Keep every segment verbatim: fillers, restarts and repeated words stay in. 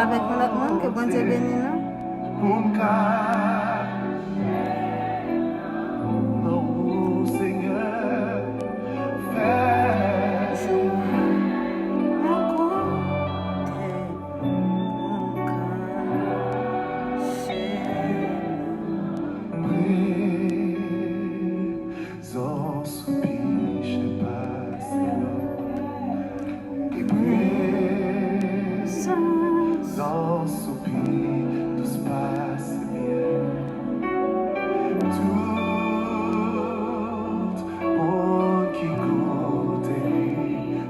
Avèk yon lòt moun, ke Bondye beni nou. Pou m ka nan ou, Senyè, fè. Akoute, pou m ka chèche. Prezans ou pi chè pase lò. E prezans ou pi dous pase myèl. Tout moun ki goute li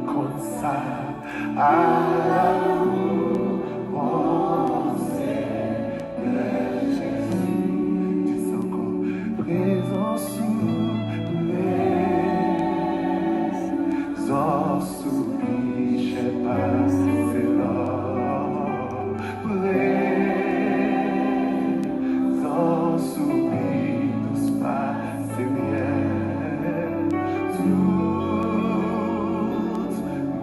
konn sa. Ala ou bon Senyè Jezi. Di sa ankò. Prezans ou, prezans ou pi chè pase lò. Prezans ou pi dous pase myèl. Tout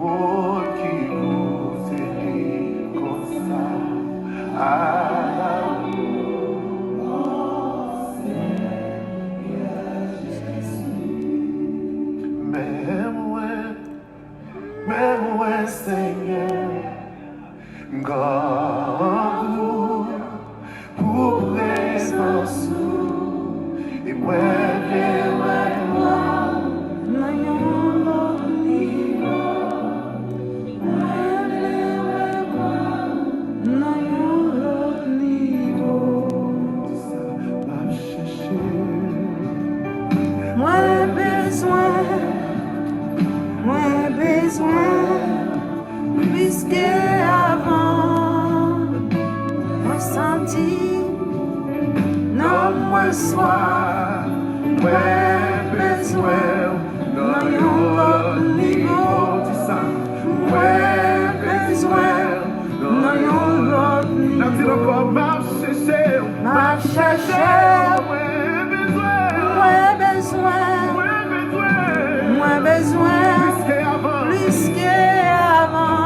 moun ki goute li konn sa. Ala ou bon Senyè Jezi. Men mwen, men mwen, Senyè, m grangou pou prezans ou, e mwen vle wè glwa ou nan yon lòt nivo. Mwen vle wè glwa ou nan yon lòt nivo. Sa m ap chèche. Mwen bezwen, mwen bezwen plis ke avan. Mwen santi nanm mwen swaf. Mwen bezwen w nan yon lòt nivo. Di sa. Mwen bezwen w nan yon lòt nivo. N ap di l ankò, m ap chèche w. M ap chèche w. Mwen bezwen w. Mwen bezwen w. Mwen bezwen w. Plis ke avan. Plis ke avan.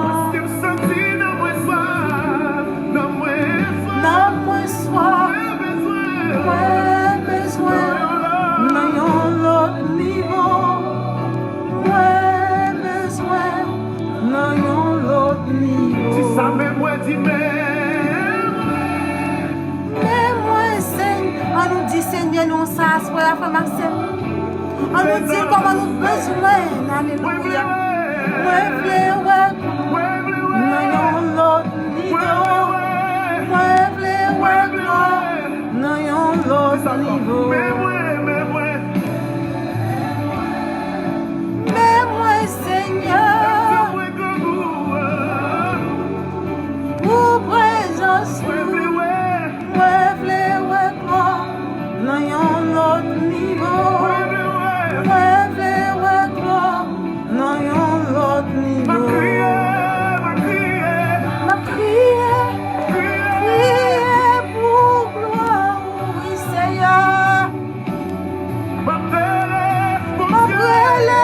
Paske m santi nanm mwen swaf. Nanm mwen swaf. Nanm mwen swaf. Mwen bezwen w. Mwen bezwen w nan yon lòt nivo. Mwen bezwen w nan yon lòt nivo. Di sa, men mwen, di men mwen. Men mwen, Senyè. An nou di Senyè nou sa aswè a, frè m ak sè m. An nou di kòman nou bezwen. Alelouya. Mwen vle wè nan yon lòt nivo. Mwen vle wè glwa nan yon lòt nivo. Men mwen, men mwen. Men mwen, Senyè. Pou prezans ou. Mwen vle wè glwa nan yon lòt nivo. Mwen vle wè glwa nan yon lòt nivo. M ap kriye, m ap kriye. M ap kriye, kriye pou glwa ou, wi, Senyè. M ap rele, m ap rele.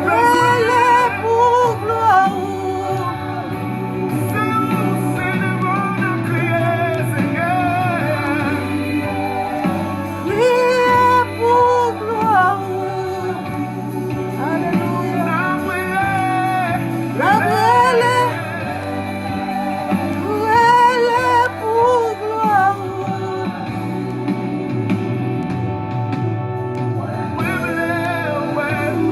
Rele pou glwa ou. Se ou, se devan n ap kriye, Senyè. Kriye pou glwa ou. Alelouya. N ap rele. N ap rele. Rele pou glwa ou. Mwen vle wè ou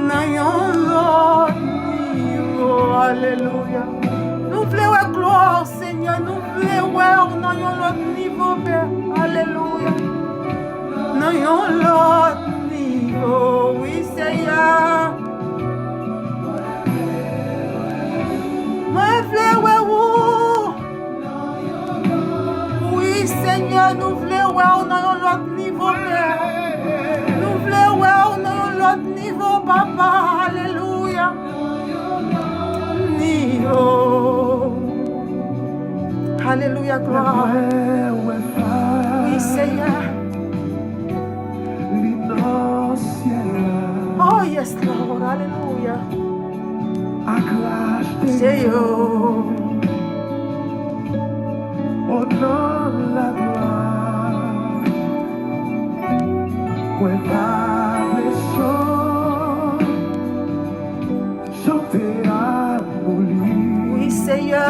nan yon lòt nivo. Alelouya. Nou vle wè glwa w, Senyè. Nou vle wè w nan yon lòt nivo, Pè. Alelouya. Nan yon lòt nivo, wi, Senyè. Mwen vle wè ou. Wi, Senyè, nou vle wè w nan yon lòt nivo, Pè. Nou vle wè w nan yon lòt nivo, Papa. Alelouya. Nivo. Alelouya, glwa. Wi, Senyè. Oh, yes, Lord. Alelouya. Ak rachte yo. O nan laglwa, mwen pa vle chan-, chante ak mouri. Wi, Senyè.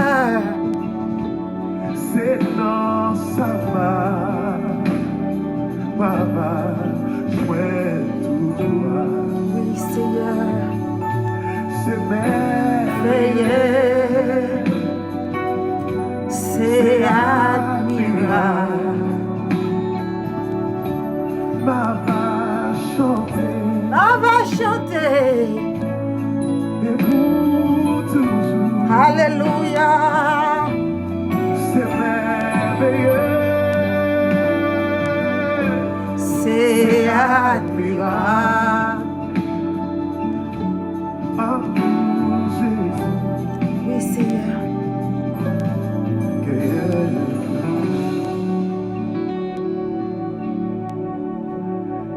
Se nan sa m a, m a va jwenn tout glwa. Wi, Senyè. Se mèveye, se admirab. M a va chante. M a va chante. E pou toujou. Alelouya. Se mèveye. Se admirab. Amour Jésus. Wi, Senyè.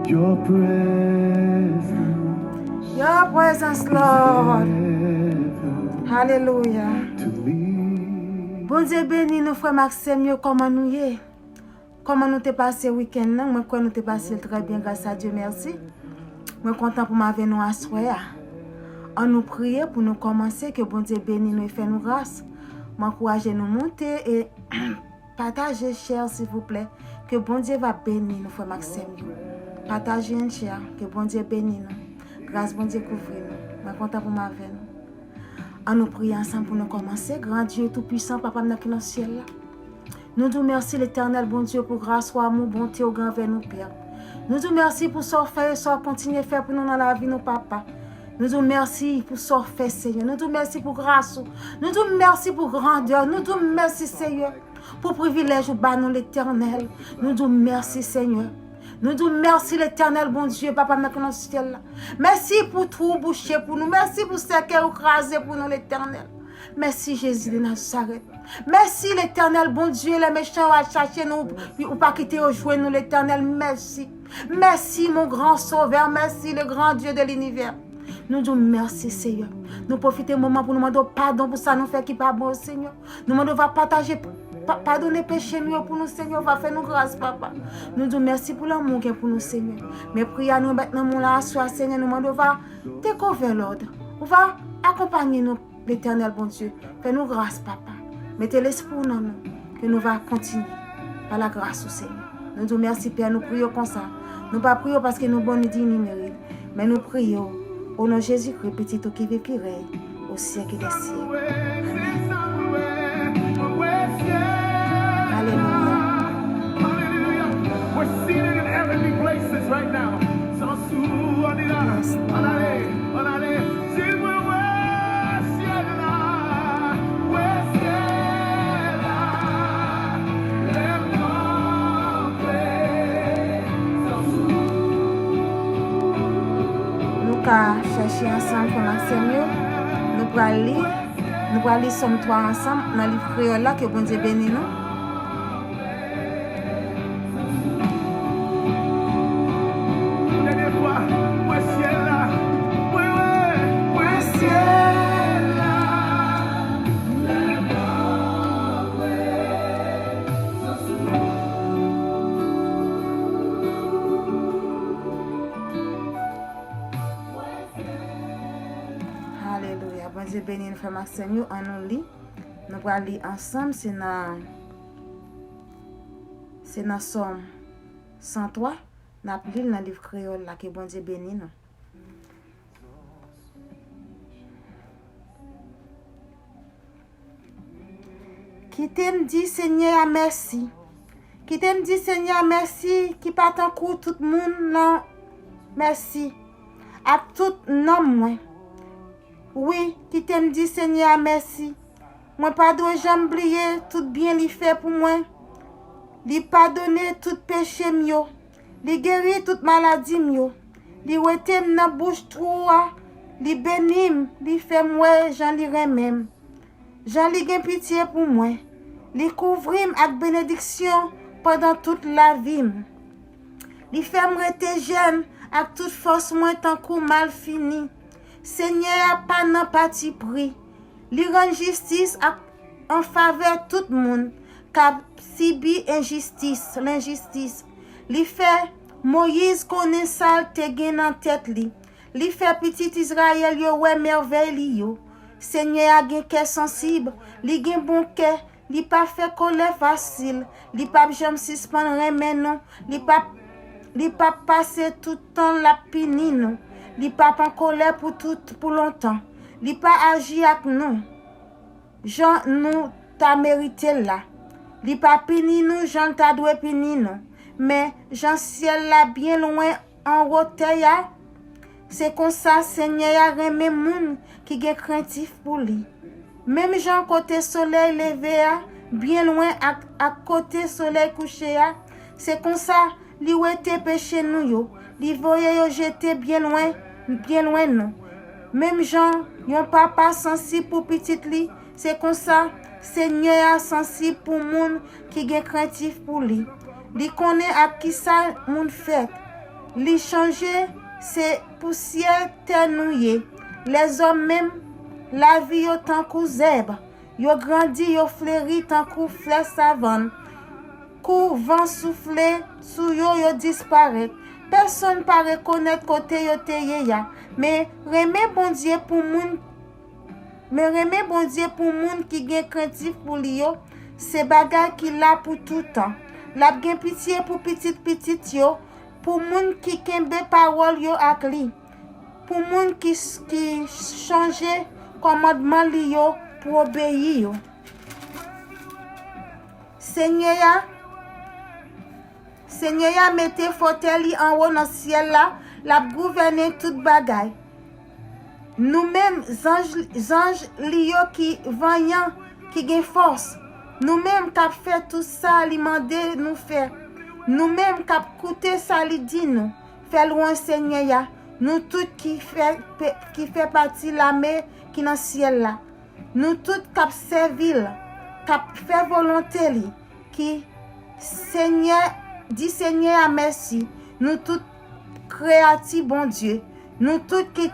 Your presence. Your presence, Lord. Alelouya. Bondye beni nou, frè m ak sè m yo, kòman nou ye? Kòman nou te pase wikenn nan? Mwen kwè nou te pase l trè byen, gras a Dye, mèsi. Mwen kontan pou m avè nou aswè a. An nou priye pou nou kòmanse, ke Bondye beni nou e fè nou gras. Mwen ankouraje nou monte e pataje, share, silvouplè. Ke Bondye va beni nou, frè m ak sè m yo. Pataje and share. Ke Bondye beni nou. Gras Bondye kouvri nou. Mwen kontan pou m avè nou. An nou priye ansanm pou nou kòmanse. Gran Dye toupwisan, Papa m nan ki nan syèl la. Nou di w mèsi, Letènèl Bondye, pou gras ou, amou, bonte ou gen anvè nou, Pè. Nou di w mèsi pou sa w fè e sa w ap kontinye fè pou nou nan lavi nou, Papa. Nou di w mèsi pou sa w fè, Senyè. Nou di w mèsi pou gras ou. Nou di w mèsi pou grandè w. Nou di w mèsi, Senyè, pou privilèj ou ba nou, Letènèl. Nou di w mèsi, Senyè. Nou di w mèsi, Letènèl Bondye, Papa m nan ki nan syèl la. Mèsi pou twou ou bouche pou nou. Mèsi pou sèkèy ou kraze pou nou, Letènèl. Mèsi, Jezi de Nazarèt. Mèsi, Letènèl Bondye, lè mechan yo al chache nou, ou pa kite yo jwenn nou, Letènèl. Mèsi. Mèsi, mon gran Sovè. Mèsi, le gran Dye de linivè. Nou di w mèsi, Senyè. Nou pwofite moman pou nou mande w padon pou sa nou fè ki pa bon, Senyè. Nou mande w va pataje, pa-, padone peche nou yo pou nou, Senyè. W va fè nou gras, Papa. Nou di w mèsi pou lanmou w gen pou nou, Senyè. Men priyè a nou remèt nan men w la aswè a, Senyè. Nou mande w va take over, Lord. Ou va akonpanye nou, Letènèl Bondye. Fè nou gras, Papa. Mete lespri w nan nou, ke nou va kontinye pa lagras ou, Senyè. Nou di w mèsi, Pè, nou priye w konsa. Nou pa priye w paske nou bon ni diy ni merit, men nou priye w o non Jezikri, Pitit ou ki viv, ki rèy o syèk dè syèk. Amèn. Alelouya. Hallelujah. We're seated in heavenly places right now. Yes, Lord. Ann ale, ann ale. Si mwen wè syèl la, wè syèl la, lè m kanpe sou. Nou ka chèche ansanm, frè m ak sè m yo. Nou pral li, nou pral li Sòm twa ansanm nan liv kreyòl la. Ke Bondye beni nou. Dènye fwa, mwen syèl la, mwen wè, mwen syèl la. Alelouya. Bondye beni nou, frè m ak sè m yo. Ann nou li. Nou pral li ansanm. Se nan, se nan Sòm san twa. N ap li l nan liv kreyòl la. Ke Bondye beni nou. Kite m di Senyè a mèsi. Kite m di Senyè a mèsi, ki pa tankou tout moun nan mèsi, ak tout nanm mwen. Wi, kite m di Senyè a mèsi. Mwen pa dwe janm bliye tout byen li fè pou mwen. Li padone tout peche m yo. Li geri tout maladi m yo. Li wete m nan bouch twou a. Li beni m, li fè m wè jan li renmen m, jan li gen pitye pou mwen. Li kouvri m ak benediksyon pandan tout lavi m. Li fè m rete jèn ak tout fòs mwen tankou malfini. Senyè a pa nan patipri. Li rann jistis ak an favè tout moun k ap sibi enjistis, lenjistis. Li fè Moyiz konnen sa l te gen nan tèt li. Li fè pitit Izrayèl yo wè mèvèy li yo. Senyè a gen kè sansib, li gen bon kè, li pa fè kòlè fasil, li p ap janm sispann renmen nou, li p ap li p ap pase tout tan l ap pini nou, li p ap an kòlè pou tout pou lontan, li pa aji ak nou jan nou ta merite l la. Li pa pini nou jan l ta dwe pini nou, men jan syèl la byen lwen anwo tè a, se konsa Senyè a renmen moun ki gen krentif pou li. Menm jan kote solèy leve a byen lwen ak, ak kote solèy kouche a, se konsa li wete peche nou yo, li voye yo jete byen lwen, byen lwen nou. Menm jan yon papa sansib pou pitit li, se konsa Senyè a sansib pou moun ki gen krentif pou li. Li konnen ak kisa moun fèt. Li chanje, se pousyè tè nou ye. Lèzòm menm, lavi yo tankou zèb. Yo grandi, yo fleri tankou flè savann. Kou van soufle sou yo, yo disparèt. Pèsonn pa rekonèt kote yo te ye a. Men renmen Bondye pou moun Men renmen Bondye pou moun ki gen krentif pou li yo, se bagay ki la pou toutan. L ap gen pitye pou pitit pitit yo, pou moun ki kenbe pawòl yo ak li, pou moun ki, ki chanje kòmandman li yo pou obeyi yo. Senyè a, Senyè a mete fòtèy li anwo nan syèl la, l ap gouvène tout bagay. Nou menm, zanj, zanj li yo ki vanyan, ki gen fòs, nou menm k ap fè tout sa li mande nou fè, nou menm k ap koute sa li di nou, fè lwanj Senyè a, nou tout ki fè, ki fè pati lame ki nan syèl la. Nou tout k ap sèvi l, k ap fè volonte li, ki Senyè, di Senyè a mèsi. Nou tout kreyati Bondye. Nou tout ki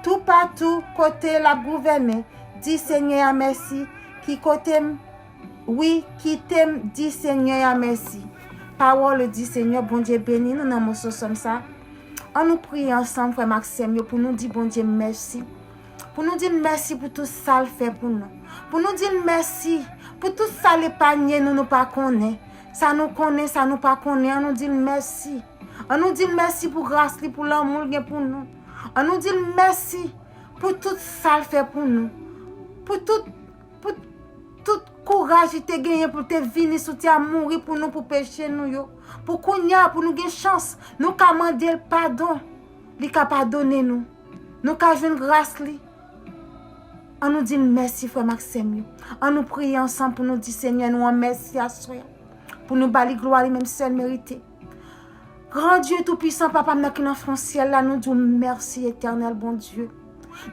toupatou kote l ap gouvène, di Senyè a mèsi. Ki kote m, wi, kite m di Senyè a mèsi. Pawòl di Senyè, Bondye beni nou nan moso sòm sa. An nou priye ansanm, frè m ak sè m yo, pou nou di Bondye mèsi. Pou nou di l mèsi pou tout sa l fè pou nou. Pou nou di l mèsi pou tout sa l epanye nou, nou pa konnen. Sa nou konnen, sa nou pa konnen, an nou di l mèsi. An nou di l mèsi pou gras li, pou lanmou l gen pou nou. An nou di l mèsi pou tout sa l fè pou nou. Pou tout, pou tout kouraj li te genyen pou l te vini sou tè a, mouri pou nou, pou peche nou yo. Pou kounye a, pou nou gen chans, nou ka mande l padon. Li ka padone nou. Nou ka jwenn gras li. An nou di l mèsi, frè m ak sè m yo. An nou priye ansanm pou nou di Senyè nou an mèsi aswè a. Pou nou ba li glwa li menm sèl merite. Gran Dye toupisan, Papa m nan ki nan fon syèl la, nou di w mèsi, Etènèl Bondye.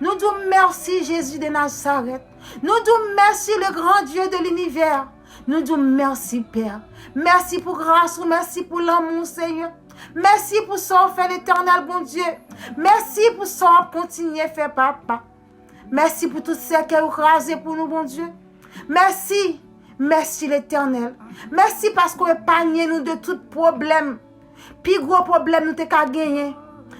Nou di w mèsi, Jezi de Nazarèt. Nou di w mèsi, le grand Dieu de l'univers. Nou di w mèsi, Pè. Mèsi pou gras ou, mèsi pou lanmou w, Senyè. Mèsi pou sa w fè, Letènèl Bondye. Mèsi pou sa w ap kontinye fè, Papa. Mèsi pou tout sèkèy ou kraze pou nou, Bondye. Mèsi, mèsi, Letènèl. Mèsi paske w epanye nou de tout pwoblèm. Pi gwo pwoblèm nou te ka genyen.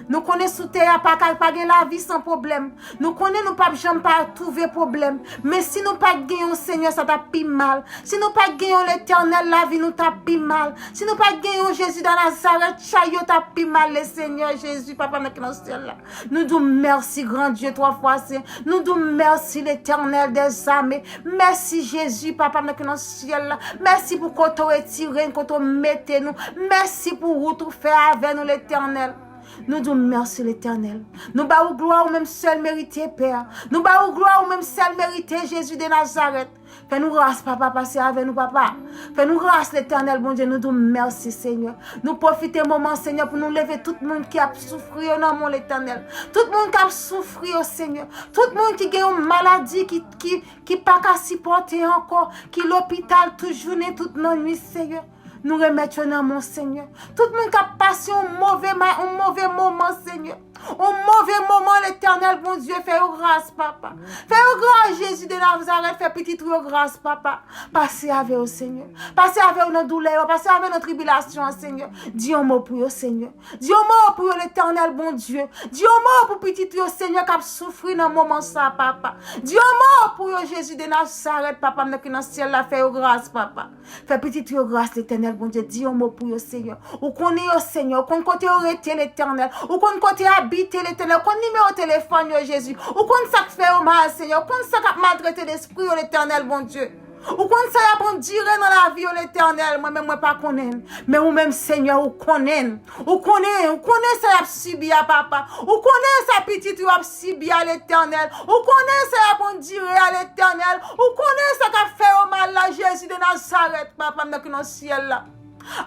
Nou konnen sou tè a pa ka, pa gen lavi san pwoblèm. Nou konnen nou p ap janm pa twouve pwoblèm. Men si nou pa t genyen w, Senyè, sa t ap pi mal. Si nou pa t genyen w, Letènèl, lavi nou t ap pi mal. Si nou pa t genyen w, Jezi de Nazarèt, chay yo t ap pi mal, le Senyè Jezi, Papa m nan ki nan syèl la. Nou di w mèsi, Gran Dye twa fwa sen. Nou di w mèsi, Letènèl dèzame. Mèsi, Jezi, Papa m nan ki nan syèl la. Mèsi pou kote w retire n, kote w mete nou. Mèsi pou wout ou fè avè nou, Letènèl. Nou di w mèsi, Letènèl. Nou ba ou glwa ou menm sèl merite, Pè. Nou ba ou glwa ou menm sèl merite, Jezi de Nazarèt. Fè nou gras, Papa, pase avè nou, Papa. Fè nou gras, Letènèl Bondye, nou di w mèsi, Senyè. Nou pwofite moman, Senyè, pou nou leve tout moun ki ap soufri yo nan men w, Letènèl. Tout moun k ap soufri yo, Senyè. Tout moun ki gen yon maladi ki, ki, ki pa ka sipòte ankò, ki lopital tout jounen, tout lannwit, Senyè. Nou remèt yo nan men w, Senyè. Tout moun k ap pase yon move ma-, yon move moman, Senyè. On move moman, Letènèl Bondye, fè yo gras, papa. Fè yo gras, Jezi de Nazarèt, fè pitit ou yo gras, papa. Pase avè yo, Senyè. Pase avè yo nan doulè yo, pase avè yo nan tribilasyon an, Senyè. Di yon mo pou yo, Senyè. Di yon mo pou yo, Letènèl Bondye. Di yon mo pou pitit ou yo, Senyè, k ap soufri nan moman sa, papa. Di yon mo pou yo, Jezi de Nazarèt, papa m nan ki nan syèl la, fè yo gras, papa. Fè pitit ou yo gras, Letènèl Bondye. Di yon mo pou yo, Senyè. Ou konnen yo, Senyè. Ou konn kote yo rete, Letènèl. Ou konn kote yo abite, Letènèl. Ou konn nimewo telefòn yo, Jezi. Ou konn sa k fè yo mal, Senyè. Ou konn sa k ap maltrete lespri yo, Letènèl Bondye. Ou konn sa y ap andire nan lavi yo, Letènèl. Mwen menm, mwen pa konnen l. Men ou menm, Senyè, ou konnen l. Ou konnen, ou konnen sa y ap sibi a, papa. Ou konnen sa pitit ou ap sibi a, Letènèl. Ou konnen sa y ap andire a, Letènèl. Ou konnen sa k ap fè yo mal la, Jezi de Nazarèt, papa m nan ki nan syèl la.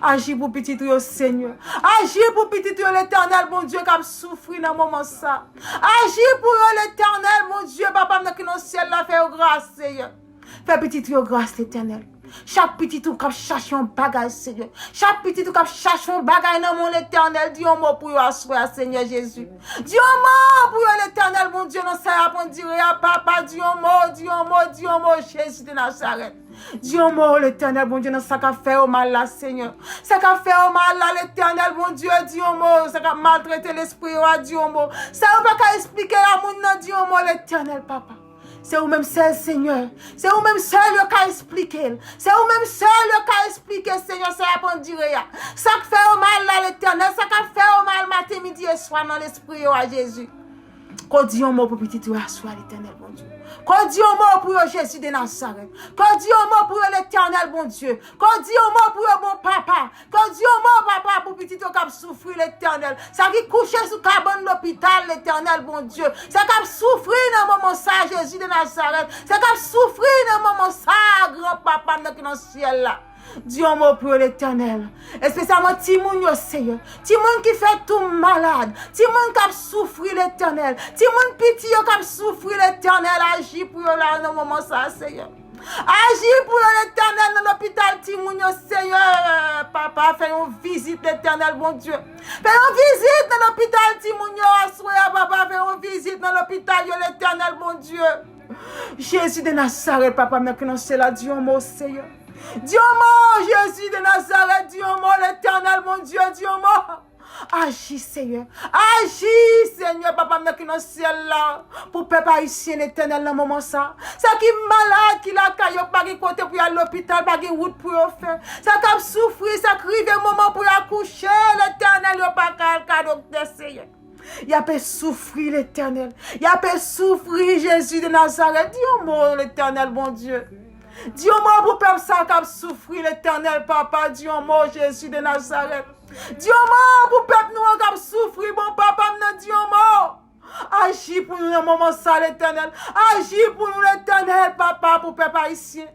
Aji pou pitit ou yo, Senyè. Aji pou pitit ou yo, Letènèl, Bondye, k ap soufri nan moman sa. Aji pou yo, Letènèl, Bondye, papa m nan ki nan syèl la, fè yo gras, Senyè. Fè pitit ou yo gras, Letènèl. Chak pitit ou k ap chache yon bagay, Senyè. Chak pitit ou k ap chache yon bagay nan men w, Letènèl, di yon mo pou yo aswè a, Senyè Jezi. Di yon mo pou yo, Letènèl, Bondye, nan sa y ap andire a, papa, di yon mo, di yon mo, di yon mo, Jezi de Nazarèt. Di yon mo, Letènèl Bondye, nan sa k ap fè yo mal la, Senyè. Sa k ap fè yo mal la, Letènèl Bondye, di yon mo. Sa k ap maltrete lespri yo a, di yon mo. Sa yo pa ka esplike a moun nan, di yon mo, Letènèl, papa. Se ou menm sèl, Senyè. Se ou menm sèl yo ka esplike l. Se ou menm sèl yo ka esplike, Senyè, sa y ap andire a. Sa k fè yo mal la, Letènèl. Sa k ap fè yo mal maten, midi e swa nan lespri yo a, Jezi. Ko di yon mo pou pitit yo aswè a, Letènèl Bondye. Ko di yon mo pou yo, Jezi de Nazarèt. Ko di yon mo pou yo, Letènèl Bondye. Ko di yon mo pou yo, bon papa. Ko di yon mo, papa, pou pitit yo k ap soufri, Letènèl. Sa ki kouche sou kabann lopital, Letènèl Bondye. Sa k ap soufri nan moman sa, Jezi de Nazarèt. Sa k ap soufri nan moman sa, gran papa m nan ki nan syèl la. Di yon mo pou yo, Letènèl. Espesyalman timoun yo, Senyè. Timoun ki fèt tou malad. Timoun k ap soufri, Letènèl. Timoun piti yo k ap soufri, Letènèl. Aji pou yo la nan moman sa, Senyè. Aji pou yo, Letènèl, nan lopital timoun yo, Senyè. Papa, fè yon vizit, Letènèl, Bondye. Fè yon vizit nan lopital timoun yo, aswè a, papa, fè yon vizit nan lopital yo, Letènèl, Bondye. Jezi de Nazarèt, papa m nan ki nan syèl la, di yon mo, Senyè. Di yon mo, Jezi de Nazarèt, di yon mo, Letènèl, Bondye, di yon mo. Aji, Senyè. Aji, Senyè, papa m nan ki nan syèl la. Pou pèp ayisyen, Letènèl, nan moman sa. Sa ki malad, ki lakay yo, pa gen kote pou y al lopital, pa gen wout pou yo fè. Sa k ap soufri, sa k rive moman pou y akouche, Letènèl, yo pa ka al ka doktè, Senyè. Y ape soufri, Letènèl. Y ape soufri, Jezi de Nazarèt. Di yon mo, Letènèl, Bondye. Di yon mo pou pèp sa k ap soufri, Letènèl, papa. Di yon mo, Jezi de Nazarèt. Di yon mo pou pèp nou an k ap soufri, bon papa m nan, di yon mo. Aji pou nou nan moman sa, Letènèl. Aji pou nou, Letènèl, papa, pou pèp ayisyen.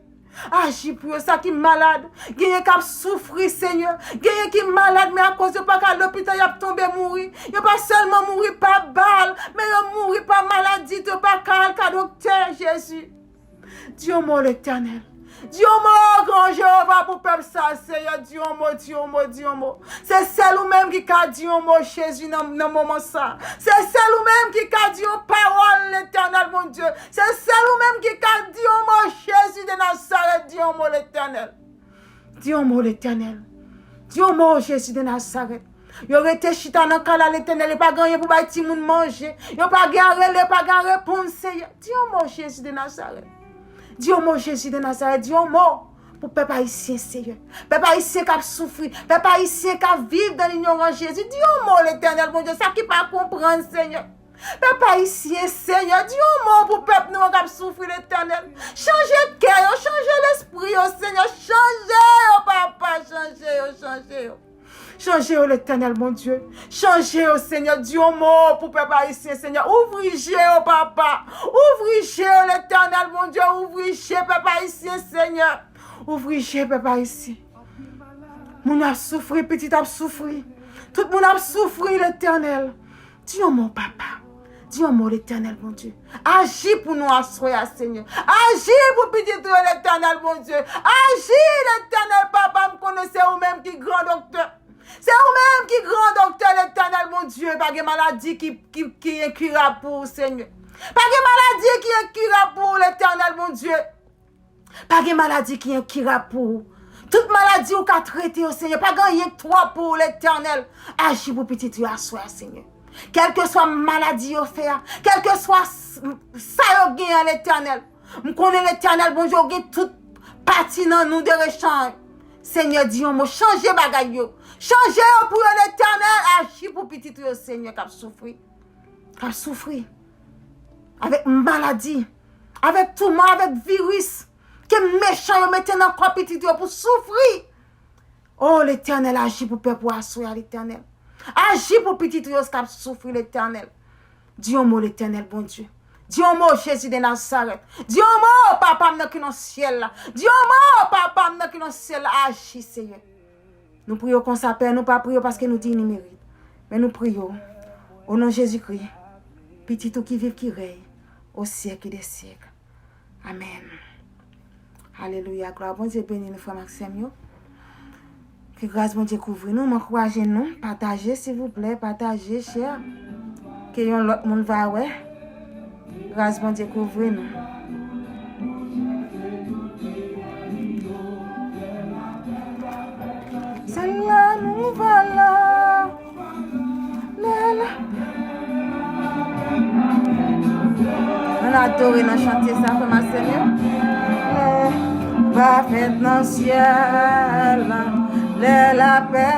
Aji pou yo, sa ki malad. Genyen k ap soufri, Senyè. Genyen ki malad, men akoz yo pa ka al lopital, y ap tonbe mouri. Yo pa sèlman mouri pa bal, men yo mouri pa maladi tou, yo pa ka al ka doktè, Jezi. Di yon mo, Letènèl. Di yon mo, gran Jewova, pou pèp sa, Senyè. Di yon mo, di yon mo, di yon mo. Se sèl ou menm ki ka di yon mo, Jezi, nan, nan moman sa. Se sèl ou menm ki ka di yon pawòl, Letènèl, Bondye. Se sèl ou menm ki ka di yon mo, Jezi de Nazarèt, di yon mo, Letènèl. Di yon mo, Letènèl. Di yon mo, Jezi de Nazarèt. Yo rete chita nan kay la, Letènèl, yo pa gen anyen pou bay timoun manje. Yo pa gen a rele, yo pa gen a reponn, Senyè. Di yon mo, Jezi de Nazarèt. Di yon mo, Jezi de Nazarèt. Di yon mo pou pèp ayisyen, Senyè. Pèp ayisyen k ap soufri. Pèp ayisyen k ap viv nan linyorans, Jezi. Di yon mo, Letènèl, Bondye, sa ki pa konprann, Senyè. Pèp ayisyen, Senyè, di yon mo pou pèp nou an k ap soufri, Letènèl. Chanje kè yo, chanje lespri yo, Senyè. Chanje yo, papa, chanje yo, chanje yo. Chanje yo, Letènèl, Bondye. Chanje yo, Senyè. Di yon mo pou pèp ayisyen, Senyè. Ouvri je yo, papa. Ouvri je yo, Letènèl, Bondye. Ouvri je pèp ayisyen, Senyè. Ouvri je pèp ayisyen. Moun ap soufri, pitit ap soufri. Tout moun ap soufri, Letènèl. Di yon mo, papa. Di yon mo, Letènèl, Bondye. Aji pou nou aswè a, Senyè. Aji pou pitit ou yo, Letènèl, Bondye. Aji, Letènèl, papa, m konnen se ou menm ki gran doktè. Se ou menm ki gran doktè, Letènèl, Bondye. Pa gen maladi ki, ki, ki enkirab pou ou, Senyè. Pa gen maladi ki enkirab pou ou, Letènèl Bondye. Pa gen maladi ki enkirab pou ou. Tout maladi ou ka trete yo, Senyè. Pa gen anyen k twòp pou ou, Letènèl. Aji pou pitit yo aswè a, Senyè. Kèlkeswa maladi yo fè a, kèlkeswa s-, sa yo gen an, Letènèl. M konnen, Letènèl Bondye, ou gen tout pati nan nou de rechanj. Senyè, di yon mo, chanje bagay yo. Chanje yo pou yo, Letènèl. Aji pou pitit yo, Senyè, k ap soufri. K ap soufri. Avèk maladi. Avèk touman, avèk viris. Ke mechan yo mete nan kò pitit yo pou soufri. O Letènèl, aji pou pèp ou aswè a, Letènèl. Aji pou pitit ou yo k ap soufri, Letènèl. Di yon mo, Letènèl Bondye. Di yon mo, Jezi de Nazarèt. Di yon mo, Papa m nan ki nan syèl la. Di yon mo, Papa m nan ki nan syèl la. Aji, Seyè. Nou priye w konsa, Pè, nou pa priye w paske nou di nou merit. Men nou priye w o non Jezikri, Pitit ou ki viv, ki rèy o syèk de syèk. Amèn. Alelouya. Glwa Bondye beni nou, frè m ak sè m yo. Ke gras Bondye kouvri nou. M ankouraje nou. Pataje, silvouplè. Pataje, share. Ke yon lòt moun va wè. Gras Bondye kouvri nou. Sèl la nou va la. Lè la. Ann adore nan chante sa, frè m ak sè m yo. Lè va fèt nan syèl la. Lè lapè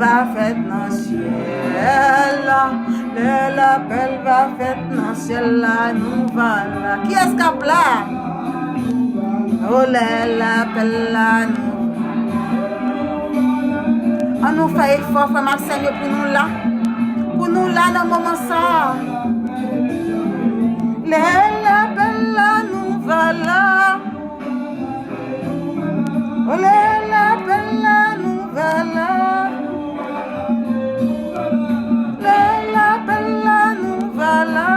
va fèt nan syèl la. Lè lapè va fèt nan syèl la, nou va la. Kiyès k ap la? O lè lapè la, nou. Ann nou fè efò, frè m ak sè m yo, pou nou la. Pou nou la nan moman sa a. Lè lapè la, nou va la. O lè lapè la, nou va la. Lè lapè la, nou va la.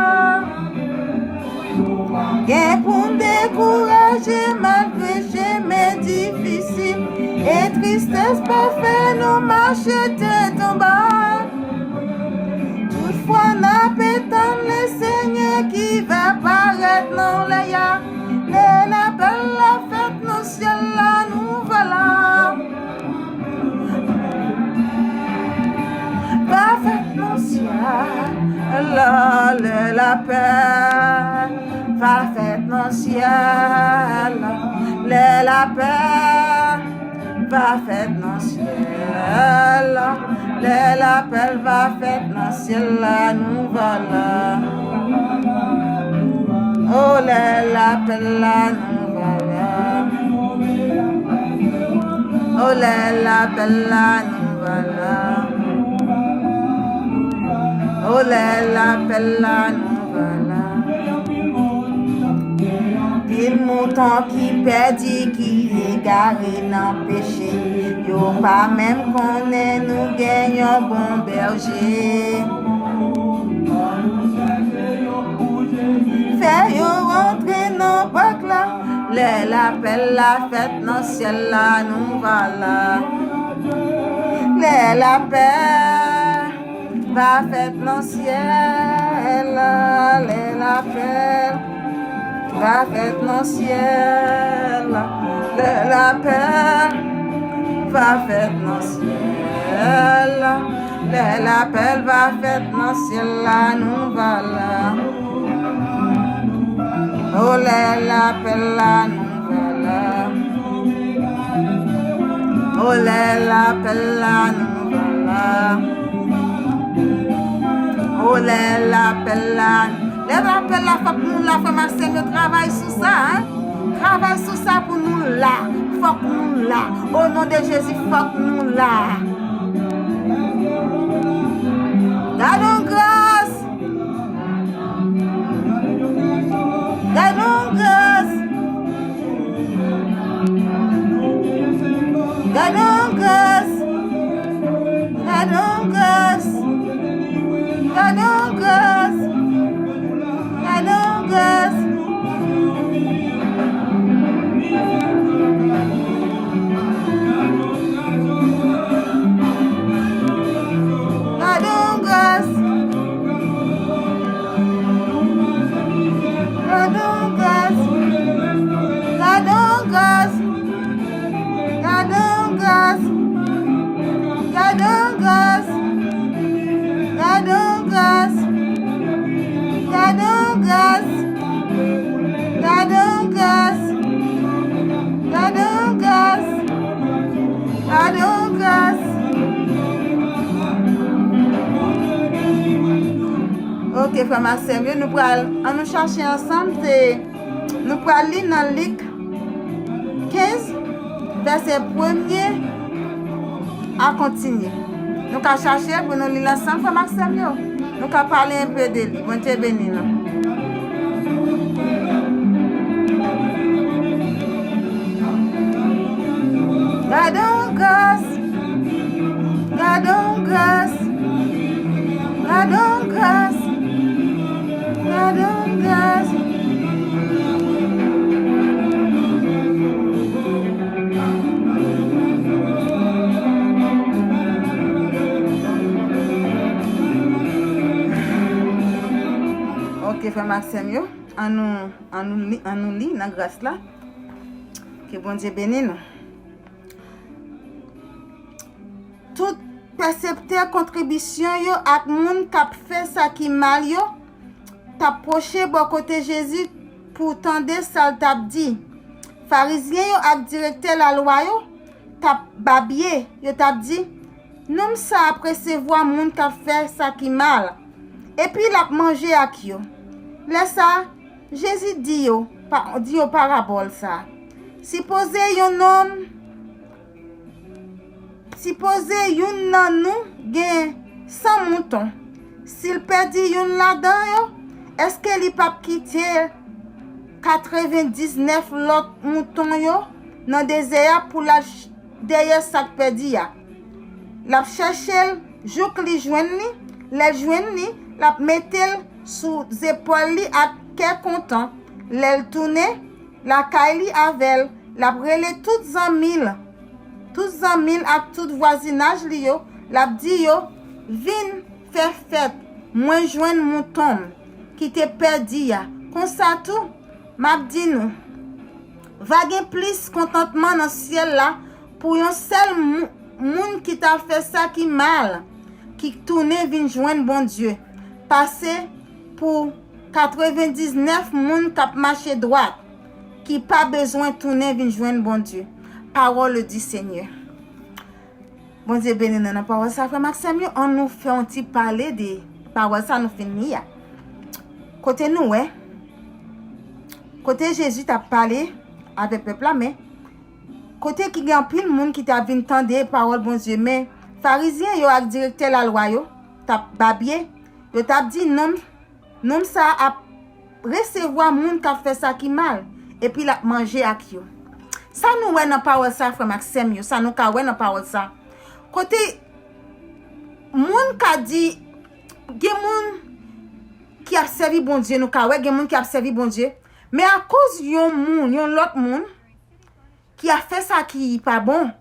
Gen pou n dekouraje malgre chemen difisil e tristès pa fè nou mache tèt anba. Toutfwa, n ap tann Lesenyè ki va parèt nan lè a. Lè lapè la fèt nan syèl la, nou va la. Va fèt nan syèl la, lè lapè va fèt nan syèl la, lè lapè va fèt nan syèl la. Lè lapè va fèt nan syèl la, nou va la. O lè lapè la, nou va la. O lè lapè la, nou va la. O lè lapè la, nou va la. Pil mouton ki pèdi, ki egare nan peche, yo pa menm konnen nou gen yon bon bèje. Fè yo rantre nan pak la, lè lapè la fèt nan syèl la, nou va la. Lè lapè va fèt nan syèl la, lè lapè va fèt nan syèl la, lè lapè va fèt nan syèl la, lè lapè va fèt nan syèl la, nou va la. O lè lapè la, nou va la. O lè lapè la, nou va la. O lè lapè la. Lè lapè la, fòk nou la, frè m ak sè m yo, travay sou sa, hein. Travay sou sa pou nou la. Fòk nou la. O non de Jezi, fòk nou la. Gade yon gras. Gade yon gras. Gade yon gras. Gade yon gras. Gade yon gras. Gade yon gras. Gade yon Ke frè m ak sè m yo, nou pral, ann nou chache ansanm, se, nou pral li nan Lik kenz, vèsè premye a kontinye. Nou ka chache l pou nou li l ansanm, frè m ak sè m yo. Nou ka pale enpe de li. Bondye beni nou. Gade yon gras, gade yon gras, gade yon gras, gade yon gras. Ok, frè m ak sè m yo, ann nou, ann nou li, ann nou li nan gras la. Ke Bondye beni nou. Tout pèseptè kontribisyon yo ak moun k ap fè sa ki mal yo t ap pwoche bò kote Jezi pou tande sa l t ap di. Farizyen yo ak direktè lalwa yo t ap babye, yo t ap di, "Nonm sa a ap resevwa moun k ap fè sa ki mal, epi l ap manje ak yo." Lè sa a, Jezi di yo, pa, di yo parabòl sa a. Sipoze yon nonm, sipoze youn nan nou gen san mouton. Si l pèdi youn ladan yo, èske li p ap kite katrevendiznèf lòt mouton yo nan dezè a pou l al ch-, dèyè sa k pèdi a? L ap chèche l jouk li jwenn li. Lè l jwenn li, l ap mete l sou zepòl li ak kè kontan. Lè l tounen lakay li avè l, l ap rele tout zanmi l, tout zanmi l ak tout vwazinaj li yo, l ap di yo, "Vin fè fèt, mwen jwenn mouton m ki te pèdi a." Konsa tou, m ap di nou, va gen plis kontantman nan syèl la pou yon sèl mou-, moun ki ta fè sa ki mal, ki tounen vin jwenn Bondye, pase pou katrevendiznèf moun k ap mache dwat, ki pa bezwen tounen vin jwenn Bondye. Parole du Seigneur. Bondye beni nou nan pawòl sa, frè m ak sè m yo. Ann nou fè yon ti pale de pawòl sa nou fin li a. Kote nou wè, kote Jezi t ap pale avèk pèp la, men kote ki gen anpil moun ki t ap vin tande pawòl Bondye, men Farizyen yo ak direktè lalwa yo t ap babye, yo t ap di, "Nonm, nonm sa a ap resevwa moun k ap fè sa ki mal, epi l ap manje ak yo." Sa nou wè nan pawòl sa, frè m ak sè m yo, sa nou ka wè nan pawòl sa. Kote moun ka di, gen moun ki ap sèvi Bondye, nou ka wè gen moun ki ap sèvi Bondye, men akoz yon moun, yon lòt moun, ki ap fè sa ki pa bon,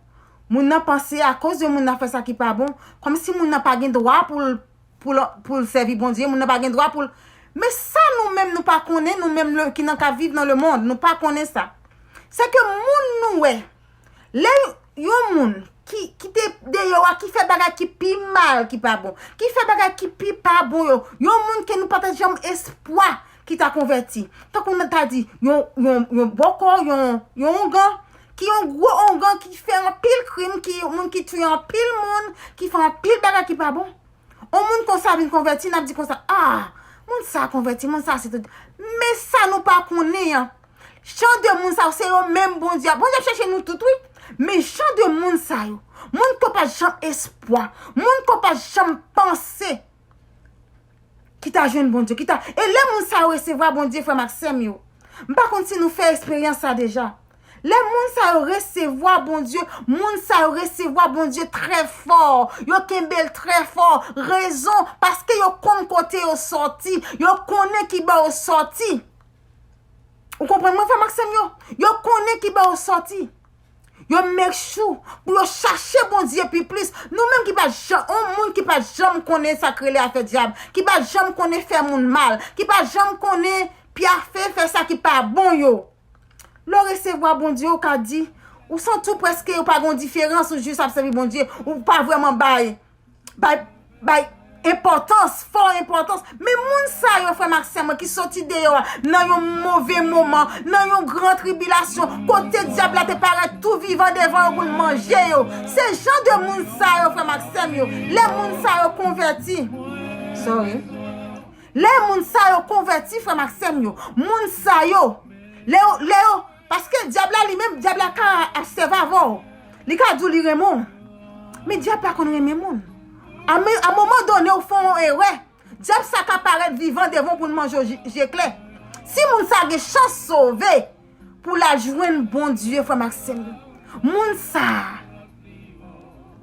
moun nan panse akoz yon moun nan fè sa ki pa bon, kòmsi moun nan pa gen dwa pou l, pou l, pou l sèvi Bondye, moun nan pa gen dwa pou l. Men sa nou menm nou pa konnen, nou menm le, ki nan, k ap viv nan lemonn, nou pa konnen sa. Se ke moun nou wè, lè yon moun ki, ki te deyò a, ki fè bagay ki pi mal, ki pa bon, ki fè bagay ki pi pa bon yo, yon moun ke nou pa t janm espwa ki ta konvèti. Tankou nou ta di, yon, yon, yon bòkò, yon, yon oungan, ki yon gwo oungan ki fè anpil krim, ki yon moun ki touye anpil moun, ki fè anpil bagay ki pa bon. Yon moun konsa vin konvèti, n ap di konsa, "Ah, moun sa konvèti, moun sa se tout." Men sa nou pa konnen an. Jan de moun sa yo, se yo menm Bondye ap, Bondye ap chèche nou tout, wi. Men jan de moun sa yo, moun ke w pa janm espwa, moun ke w pa janm panse ki ta jwenn Bondye, ki ta, e lè moun sa yo resevwa Bondye, frè m ak sè m yo, m pa konn si nou fè eksperyans sa deja. Lè moun sa yo resevwa Bondye, moun sa yo resevwa Bondye trè fò, yo kenbe l trè fò. Rezon, paske yo konn kote yo sòti, yo konnen ki bò yo sòti. Ou konprann mwen, frè m ak sè m yo? Yo konnen ki bò yo sòti. Yo make sure pou yo chache Bondye pi plis. Nou menm ki pa janm, yon moun ki pa janm konnen sa k rele afè dyab, ki pa janm konnen fè moun mal, ki pa janm konnen pyafe, fè sa ki pa bon yo. Lè w resevwa Bondye, ou ka di, ou santi w prèske ou pa gen diferans, ou jis ap sèvi Bondye, ou pa vrèman bay, bay, bay enpòtans, fò enpòtans. Men moun sa yo, frè m ak sè mwen, ki soti deyò a, nan yon move moman, nan yon gran tribilasyon, kote dyab la te parèt tou vivan devan yo pou l manje yo. Se jan de moun sa yo, frè m ak sè m yo, lè moun sa yo konvèti. Sorry. Lè moun sa yo konvèti, frè m ak sè m yo, moun sa yo, lè yo, lè yo, paske dyab la li menm, dyab la ka ap sèvi avè w. Li ka di w li renmen w. Men dyab pa konn renmen moun. A men, a moman done, w fè yon erè. Dyab sa ka parèt vivan devan w pou l manje w je, je klè. Si moun sa gen chans sove, pou l al jwenn Bondye, frè m ak sè m yo. Moun sa a,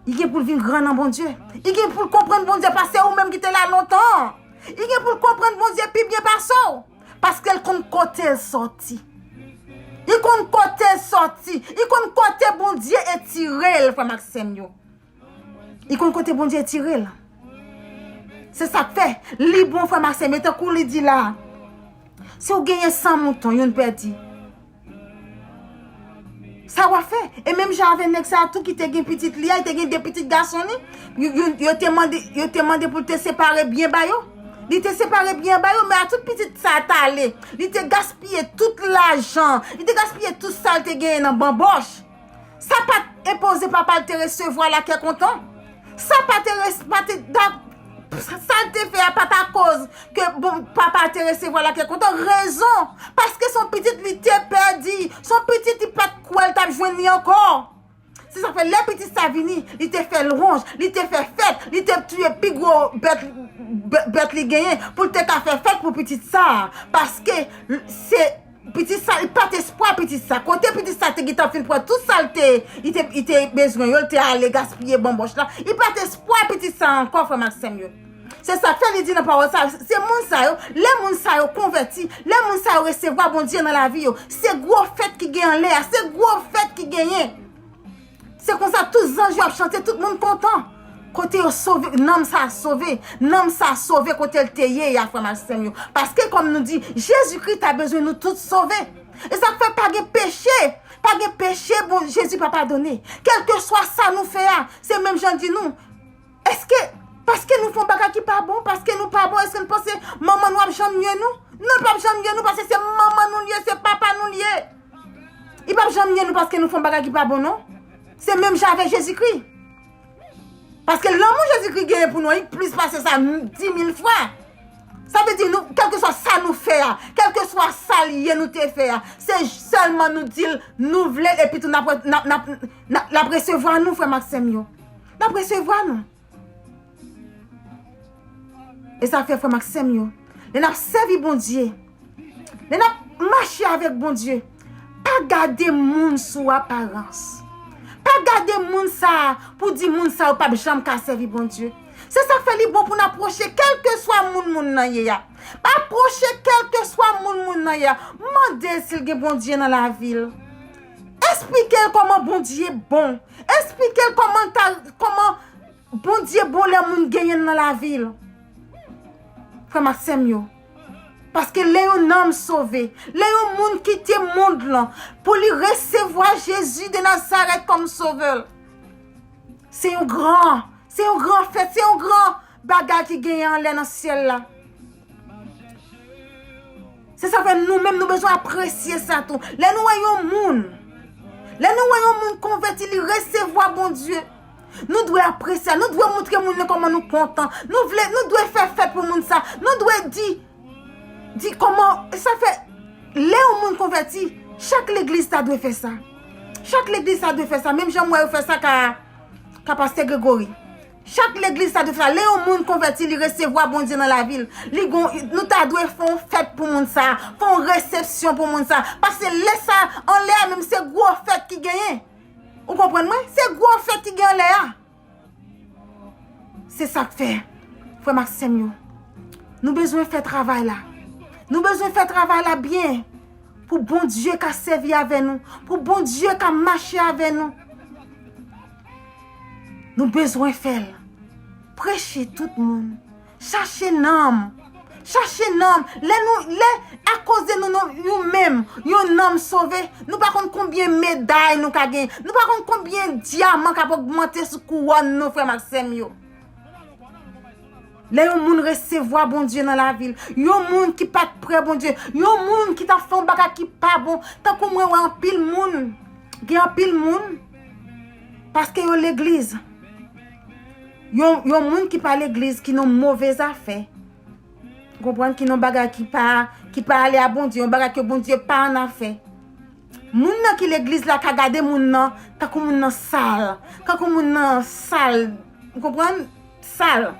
li gen pou l vin gran nan Bondye. Li gen pou l konprann Bondye pase ou menm ki te la lontan. Li gen pou l konprann Bondye pi byen pase w. Paske l konn kote l sòti. Li konn kote l sòti. Li konn kote Bondye etire l, frè m ak sè m yo. Li konn kote Bondye tire l. Se sa k fè li bon, frè m ak sè m yo, tankou li di la, si w genyen san mouton, youn pèdi, sa w ap fè? E menm jan avè nèg sa a tou ki te gen pitit li a, li te gen de pitit gason li, yo, yo, yo te mande, yo te mande pou l te separe byen ba yo. Li te separe byen ba yo, men a tout pitit sa a t ale. Li te gaspiye tout lajan, li te gaspiye tout sa l te genyen nan banbòch. Sa pa t enpoze papa l te resevwa l a kè kontan. Sa pa te res, pa te, da, sa l te fè a pa t akoz ke bon, papa l te resevwa l a kè kontan. Rezon, paske se yon pitit li te pèdi, se yon pitit li pa t kwè l t ap jwenn li ankò. Se sa k fè lè pitit sa vini, li te fè lwanj, li te fè fèt, li te tiye pi gwo bèt, bè, bèt li genyen pou l te ka fè fèt pou pitit sa. Paske se Pitit sa, li pa t espwa pitit sa. Kote pitit sa te gentan fin pran tout sa l te, li te, li te bezwen yo, li te ale gaspiye banbòch la. Li pa t espwa pitit sa ankò, frè m ak sè m yo. Se sa k fè li di nan pawòl sa, se moun sa yo, lè moun sa yo konvèti, lè moun sa yo resevwa Bondye nan lavi yo, se gwo fèt ki gen anlè a, se gwo fèt ki genyen. Se konsa tout zanj yo ap chante, tout moun kontan. Kote yo sove, nanm sa a sove, nanm sa a sove kote l te ye a, frè m ak sè m yo. Paske, kòm nou di, Jezikri ta bezwen nou tout sove. E sa k fè pa gen peche, pa gen peche, bon, Jezi pa padone. Kèlkeswa sa nou fè a, se menm jan l di nou. Èske, paske nou fè yon bagay ki pa bon, paske nou pa bon, èske n panse manman nou ap janm nye nou? Non, l p ap janm nye nou, paske se manman nou l ye, se papa nou l ye. Li p ap janm nye nou paske nou fè yon bagay ki pa bon, non. Se menm jan avèk Jezikri. Paske lanmou Jezikri genyen pou nou an, li plis pase sa, m, di mil fwa. Sa vle di, nou, kèlkeswa sa nou fè a, kèlkeswa sa l ye nou te fè a, se sèlman nou di l nou vle l, epi tou n ap, n ap, n ap, n ap, l ap resevwa nou, frè m ak sè m yo. L ap resevwa nou. E sa fè, frè m ak sè m yo, lè n ap sèvi Bondye, lè n ap mache avèk Bondye, pa gade moun sou aparans. Pa gade moun sa a pou di moun sa yo p ap janm ka sèvi Bondye. Se sa k fè li bon pou n apwoche kèlkeswa moun moun nan ye a. Apwoche kèlkeswa moun moun nan ye a. Mande l si l gen Bondye nan lavi l. Esplike l kòman Bondye bon. Esplike l kòman l ta, kòman Bondye bon lè moun genyen l nan lavi l. Frè m ak sè m yo. Paske lè yon nanm sove, lè yon moun kite mond lan pou li resevwa Jezi de Nazarèt kòm sovè l, se yon gran, se yon gran fèt, se yon gran bagay ki genyen anlè nan syèl la. Se sa fè nou menm nou bezwen apresye sa tou. Lè nou wè yon moun, lè nou wè yon moun konvèti, li resevwa Bondye, nou dwe apresye, nou dwe montre moun nan kòman nou kontan. Nou vle, nou dwe fè fèt pou moun sa. Nou dwe di, di kòman, sa fè, lè yon moun konvèti, chak legliz ta dwe fè sa. Chak legliz ta dwe fè sa. Menm jan m wè yo fè sa ka, ka pastè Gregory. Chak legliz ta dwe fè sa. Lè yon moun konvèti, li resevwa Bondye nan lavi l. Li gon, nou ta dwe fè yon fèt pou moun sa, fè yon resepsyon pou moun sa. Paske lè sa, anlè a menm, se gwo fèt ki genyen. Ou konprann mwen? Se gwo fèt ki gen anlè a. Se sa k fè, frè m ak sè m yo, nou bezwen fè travay la. Nou bezwen fè travay la byen pou Bondye ka sèvi avè nou, pou Bondye ka mache avè nou. Nou bezwen fè l. Preche tout moun. Chache nanm. Chache nanm. Lè nou, lè, akoz de nou, nou, nou menm, yon nanm sove, nou pa konn konbyen meday nou ka gen. Nou pa konn konbyen dyaman k ap ogmante sou kouwòn nou, frè m ak sè m yo. Lè yon moun resevwa Bondye nan lavi l, yon moun ki pa t prè Bondye, yon moun ki t ap fè yon bagay ki pa bon, tankou mwen wè anpil moun, gen anpil moun, paske yo legliz. Yon, yon moun ki pa legliz, ki nan move zafè, Ou konprann? Ki nan bagay ki pa, ki pa ale a Bondye, yon bagay ke Bondye pa annafè. Moun nan ki legliz la ka gade moun nan, tankou moun nan sal, tankou moun nan sal, ou konprann? Sal.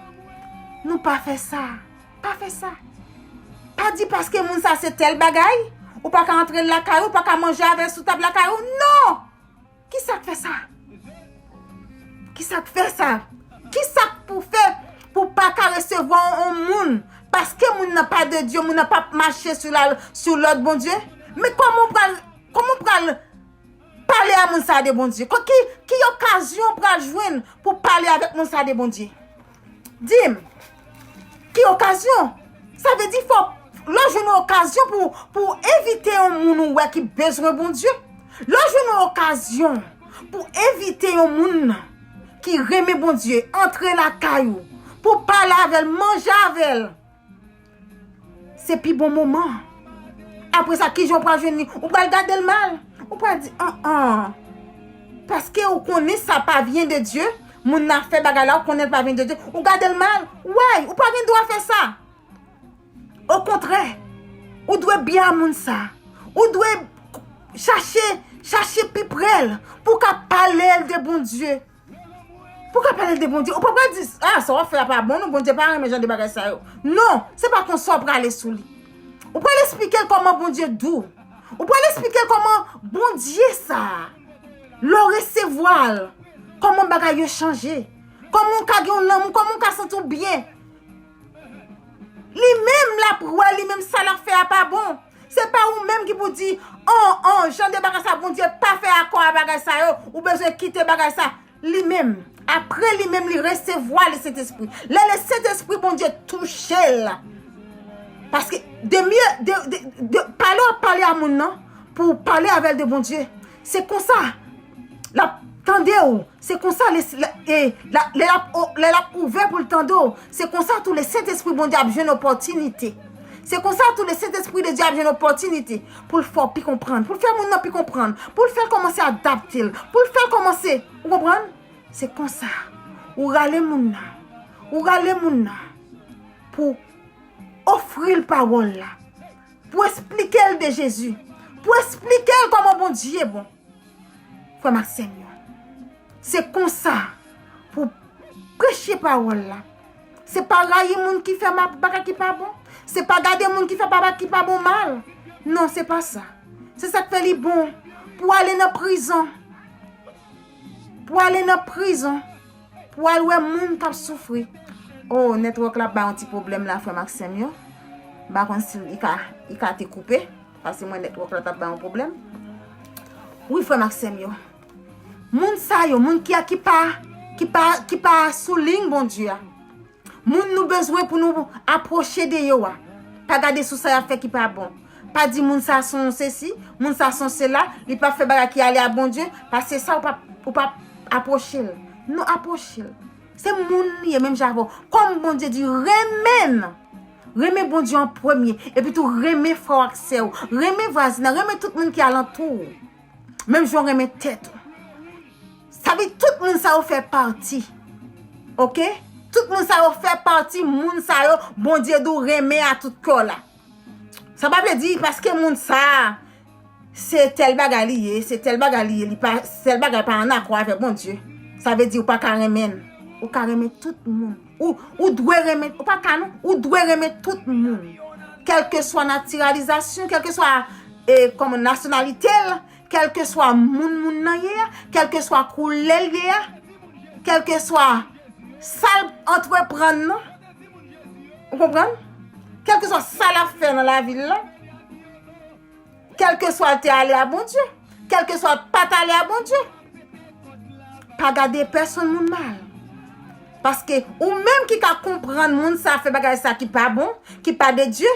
Nou pa fè sa. Pa fè sa. Pa di paske moun sa se tèl bagay, ou pa ka antre lakay ou, ou pa ka manje avè l sou tab lakay ou. Non! Ki sa k fè sa? Ki sa k fè sa? Ki sa k pou fè pou pa ka resevwa yon moun? Paske moun nan pa de Dye, moun nan p ap mache sou la, sou lòd Bondye? Men kòman w pral, kòman w pral pale a moun sa de Bondye? Ki, ki okazyon w pral jwenn pou pale avèk moun sa de Bondye? Di m, ki okazyon? Sa vle di fò lè w jwenn yon okazyon pou, pou envite yon moun ou wè ki bezwen Bondye. Lè w jwenn yon okazyon pou envite yon moun ki renmen Bondye antre lakay ou, pou pale avè l, manje avè l. Se pi bon moman. Apre sa, kijan w pral jwenn li? Ou pral gade l mal. Ou pral di, an an. Paske ou konnen sa pa vyen de Dye, moun nan fè bagay la, ou konnen l pa vyen de Dye, ou gade l mal. Way, ou pa gen dwa fè sa. Okontrè, ou dwe byen a moun sa. Ou dwe chache, chache pi pre l pou w ka pale l de Bondye. Pou w ka pale l de Bondye, ou pa pral di, a, sa w ap fè a pa bon, non, Bondye pa renmen jan de bagay sa yo. Non, se pa konsa w prale sou li. Ou pral esplike l kòman Bondye dou. Ou pral esplike l kòman Bondye sa a, lè w resevwa l, kòman bagay yo chanje. Kòman w ka gen yon lanmou, kòman w ka santi w byen. Li menm l ap wè, li menm sa l ap fè a pa bon. Se pa ou menm ki pou di, an, an, jan de bagay sa, Bondye pa fè akò a bagay sa yo, ou bezwen kite bagay sa. Li menm, apre li menm, li resevwa Lesentespri. Lè Lesentespri Bondye touche l, paske de mye, de, de, de, pale w ap pale a moun nan, pou w pale avè l de Bondye, se konsa l ap tande w. Se konsa, lè, lè, e, la, lè l ap, o, lè l ap ouvè pou l tande w, se konsa tou Lesentespri Bondye ap jwenn opòtinite. Se konsa tou Lesentespri de Dye ap jwenn opòtinite pou l fè w pi konprann, pou l fè moun nan pi konprann, pou l fè l kòmanse adapte l, pou l fè l kòmanse, ou konprann? Se konsa. Ou rale moun nan. Ou rale moun nan pou ofri l pawòl la. Pou esplike l de Jezi. Pou esplike l kòman Bondye bon. Frè m ak sè m yo, se konsa pou preche pawòl la. Se pa rayi moun ki fè ma-, bagay ki pa bon. Se pa gade moun ki fè bagay ki pa bon mal. Non, se pa sa. Se sa k fè li bon pou ale nan prizon. Pou ale nan prizon. Pou al wè moun k ap soufri. Oh, network la ap bay yon ti pwoblèm la, frè m ak sè m yo. M pa konn si li ka, li ka te koupe. Paske mwen network la t ap bay yon pwoblèm. Wi, frè m ak sè m yo. Moun sa yo, moun ki, ki pa, ki pa, ki pa sou liy Bondye a. Moun nou bezwen pou nou apwoche de yo a. Pa gade sou sa y ap fè ki pa bon. Pa di moun sa se yon sesi, moun sa se yon sela, li p ap fè bagay ki ale a Bondye, paske sa ou p ap, ou p ap apwoche l. Non, apwoche l. Se moun li ye, menm jan avè w. Kòm Bondye di, renmen l. Renmen Bondye an premye. Epi tou, renmen frè w ak sè w. Renmen vwazen nan. Renmen tout moun ki alantou w. Menm jan w renmen tèt ou. Sa vle di tout moun sa yo fè pati. Oke? Tout moun sa yo fè pati, moun sa yo, Bondye di w renmen a tout kè w la. Sa pa vle di paske moun sa a, se tèl bagay li ye, se tèl bagay li ye, li pa, tèl bagay pa an akò avèk Bondye. Sa vle di ou pa ka renmen l. Ou ka renmen tout moun. Ou, ou dwe renmen, ou pa ka non, ou dwe renmen tout moun. Kèlkeswa natiralizasyon, kèlkeswa, e, kòman nasyonalite l, kèlkeswa moun moun nan ye a, kèlkeswa koulè l ye a, kèlkeswa sa l antreprann nan. Ou konprann? Kèlkeswa sa l ap fè nan lavi l lan. Kèlkeswa l te ale a Bondye, kèlkeswa l pa t ale a Bondye, pa gade pèsonn moun mal. Paske ou menm ki ka konprann moun sa fè bagay sa ki pa bon, ki pa de Dye,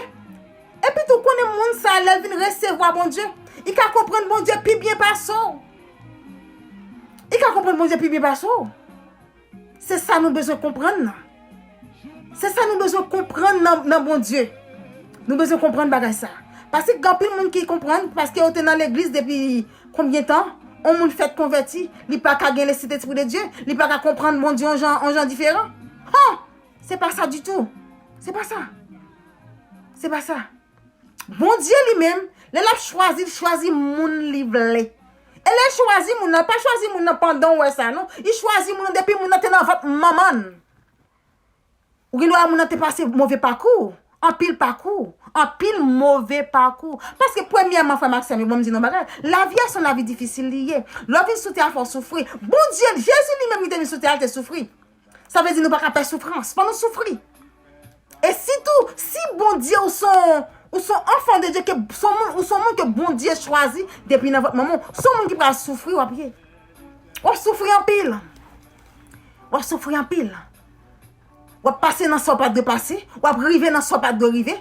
epi tou konnen moun sa lè l vin resevwa Bondye, li ka konprann Bondye pi byen pase w. Li ka konprann Bondye pi byen pase w. Se sa nou bezwen konprann nan. Se sa nou bezwen konprann nan, nan Bondye. Nou bezwen konprann bagay sa. Paske gen anpil moun ki konprann, paske yo te nan legliz depi konbyen tan, yon moun fèk konvèti, li pa ka gen Lesentespri de Dye, li pa ka konprann Bondye yon jan, yon jan diferan. Han! Se pa sa ditou. Se pa sa. Se pa sa. Bondye li menm, lè l ap chwazi, l chwazi moun li vle. E lè l chwazi moun nan, l pa chwazi moun nan pandan w wè sa, non. Li chwazi moun nan depi moun nan te nan vant manman l. Ou gen dwa wè moun nan te pase move pakou, anpil pakou, anpil move pakou. Paske premyèman, frè m ak sè m yo, ban m di nou yon bagay, lavi a se yon lavi difisil li ye. Lè w vin sou tè a, fò w soufri. Bondye, Jezi li menm ki te vin sou tè a, l te soufri. Sa vle di nou pa ka pè soufrans. Fò nou soufri. E sitou, si Bondye ou se yon, ou se yon enfant de Dieu, ke se yon moun, ou se yon moun ke Bondye chwazi depi nan vant manman w, se yon moun ki pral soufri w ap ye. W ap soufri anpil. W ap soufri anpil. W ap pase nan sa w pa t dwe pase, w ap rive nan sa w pa t dwe rive.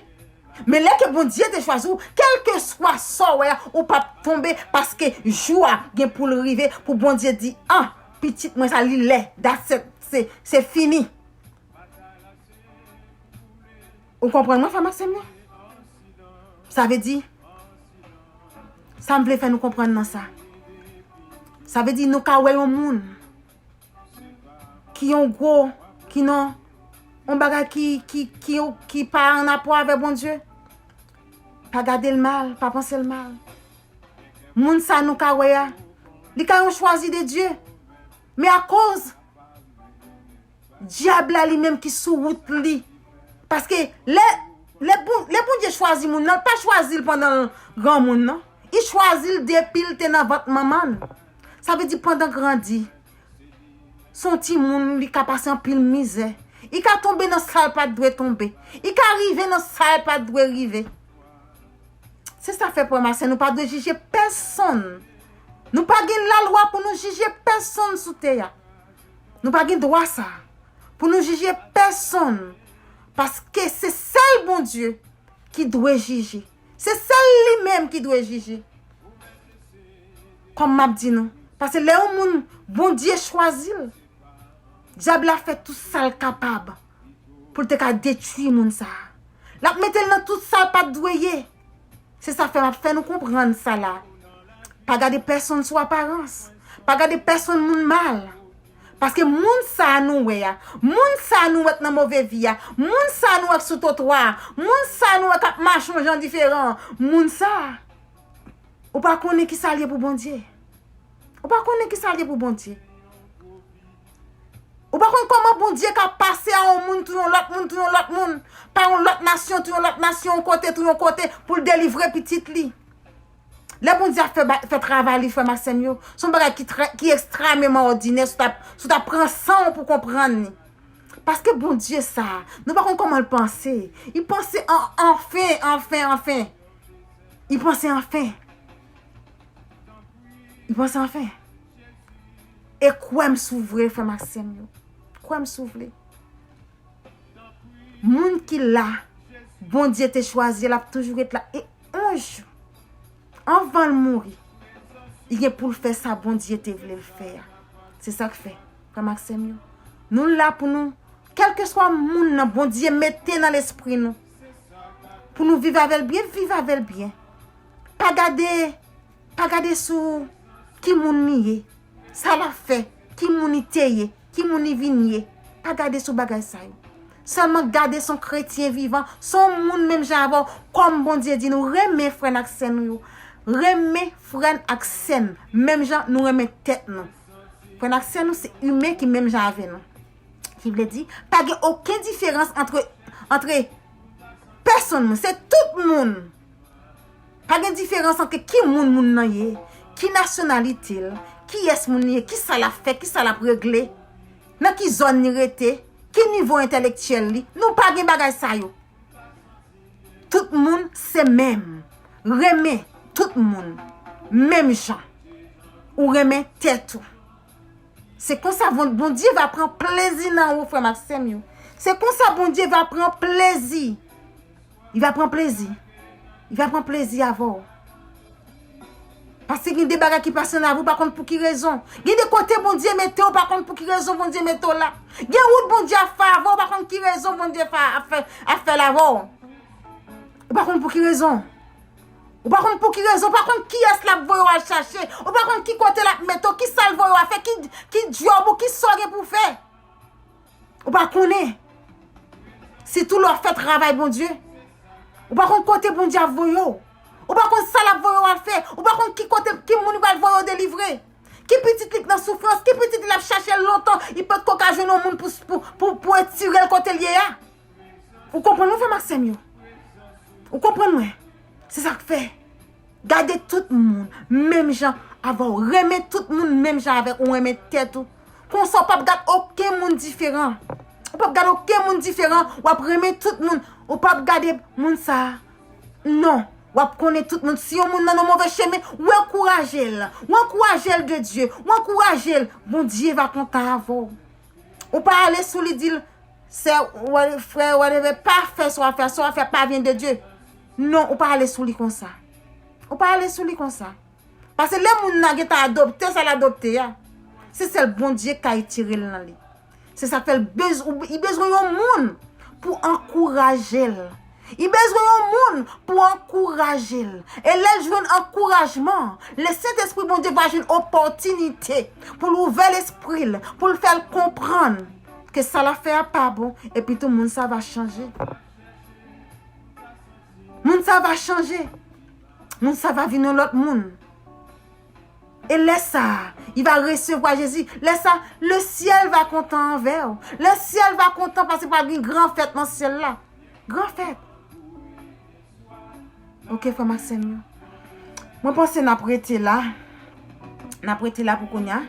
Men lè ke Bondye te chwazi w, kèlkeswa sa w wè a, ou p ap tonbe paske jou a gen pou l rive pou Bondye di, ah, pitit mwen sa li lè, that's it, se, se fini. Ou konprann mwen, frè m ak sè m yo? Sa vle di, sa m vle fè nou konprann nan sa. Sa vle di nou ka wè yon moun ki yon gwo, ki nan yon bagay ki, ki, ki, ki pa an rapò avè Bondye. Pa gade l mal, pa panse l mal. Moun sa nou ka wè a, li ka yon chwazi de Dye. Men akoz dyab la li menm ki sou wout li. Paske lè, lè, Bon- lè Bondye chwazi moun nan, l pa chwazi l pandan l granmoun, non. Li chwazi l depi l te nan vant manman l. Sa vle di pandan grandi, se yon timoun, li ka pase anpil mizè. Li ka tonbe nan sa l pa t dwe tonbe. Li ka rive nan sa l pa t dwe rive. Se sa fè, frè m ak sè m, nou pa dwe jije pèsonn. Nou pa gen lalwa pou nou jije pèsonn sou tè a. Nou pa gen dwa sa. Pou nou jije pèsonn. Paske se sèl Bondye ki dwe jije. Se sèl li menm ki dwe jije. Kòm m ap di nou. Paske lè yon moun, Bondye chwazi l, dyab la fè tout sa l kapab pou l te ka detwi moun sa a. L ap mete l nan tout sa l pa t dwe ye. Se sa fè m ap fè nou konprann sa la. Pa gade pèsonn sou aparans. Pa gade pèsonn moun mal. Paske moun sa a nou wè a, moun sa a nou wè k nan move vi a, moun sa a nou wè k sou twotwa a, moun sa a nou wè k ap mache yon jan diferan, moun sa a, ou pa konnen ki sa l ye pou Bondye. Ou pa konnen ki sa l ye pou Bondye. Ou pa konn kòman Bondye ka pase a yon moun tou yon lòt moun tou yon lòt moun, pa yon lòt nasyon tou yon lòt nasyon, yon kote tou yon kote, pou l delivre pitit li. Lè Bondye ap fè, ba- fè travay li, frè m ak sè m yo, se yon bagay ki, trè, ki ekstrememan òdinè, si w ta, si w ta pran san w pou konprann li. Paske Bondye sa a, nou pa konn kòman l panse. Li panse an, anfen, anfen, anfen. Li panse anfen. Li panse anfen. E kwè m si w vle, frè m ak sè m yo. Kwè m si w vle. Moun ki la, Bondye te chwazi, l ap toujou ret la. E yon jou, anvan l mouri, li gen pou l fè sa Bondye te vle l fè a. Se sa k fè, frè m ak sè m yo, nou la pou nou, kèlkeswa moun nan Bondye mete nan lespri nou, pou nou viv avè l byen, viv avè l byen. Pa gade, pa gade sou ki moun li ye, sa l ap fè, ki moun li te ye, ki moun li vin ye. Pa gade sou bagay sa yo. Sèlman gade se yon kretyen vivan, se yon moun menm jan avè w, kòm Bondye di nou, renmen frè n ak sè nou yo. Renmen frè n ak sè n, menm jan nou renmen tèt nou. Frè n ak sè nou se imen ki menm jan avè nou. Ki vle di, pa gen okenn diferans antre, antre pèsonn moun, se tout moun. Pa gen diferans ant ki moun moun nan ye, ki nasyonalite l, kiyès moun li ye, ki sa l ap fè, ki sa l ap regle, nan ki zòn li rete, ki nivo entèlektyèl li. Nou pa gen bagay sa yo. Tout moun se menm. Renmen tout moun menm jan ou renmen tèt ou. Se konsa Bon- Bondye va pran plezi nan ou, frè m ak sè m yo. Se konsa Bondye va pran plezi. Li va pran plezi. Li va pran plezi avè w. Paske gen de bagay ki pase nan lavi w, ou pa konn pou ki rezon. Gen de kote Bondye mete w, ou pa konn pou ki rezon Bondye mete w la. Gen wout Bondye ap fè avè w, ou pa konn ki rezon Bondye fè, ap fè, ap fè l avè w. Ou pa konn pou ki rezon. Ou pa konn pou ki rezon, ou pa konn kiyès l ap voye w al chache. Ou pa konn ki kote l ap mete w, ki sa l voye w al fè, ki, ki djòb ou, ki sa w gen pou w fè. Ou pa konnen. Sitou lè w ap fè travay Bondye. Ou pa konn kote Bondye ap voye w. Ou pa konn sa l ap voye w al fè. Ou pa konn ki kote, ki moun li pral voye w delivre. Ki pitit li k nan soufrans, ki pitit li l ap chache l lontan, li potko ka jwenn yon moun pou, pou, pou, pou etire l kote l ye a. Ou konprann mwen, frè m ak sè m yo? Ou konprann mwen? Se sa k fè. Gade tout moun menm jan avè w. Renmen tout moun menm jan avèk ou renmen tèt ou. Konsa, w p ap gade okenn moun diferan. Ou p ap gade okenn moun diferan. W ap renmen tout moun. Ou p ap gade moun sa a. Non. W ap konnen tout moun. Si yon moun nan yon move chemen, w ankouraje l. W ankouraje l de Dye. W ankouraje l. Bondye va kontan avè w. Ou pa ale sou li di l, sè, wè, frè, whatever, pa fè sa w ap fè, sa w ap fè pa vyen de Dye. Non, ou pa ale sou li konsa. Ou pa ale sou li konsa. Paske lè moun nan gentan adopte sa l adopte a, se sèl Bondye k ka etire l nan li. Se sa k fè l bez-, ou, li bezwen yon moun pou ankouraje l. Li bezwen yon moun pou ankouraje l. E lè l jwenn ankourajman, Lesentespri Bondye va jwenn opòtinite pou l ouvè lespri l, pou l fè l konprann ke sa l ap fè a pa bon, epi tou moun sa va chanje. Moun sa va chanje. Moun sa va vin yon lòt moun. E lè sa a, li va resevwa Jezi. Lè sa a, le syèl va kontan avè w. Le syèl va kontan paske pral gen gran fèt nan syèl la. Gran fèt. Ok, frè m ak sè m yo. Mwen panse n ap rete la. N ap rete la pou kounye a.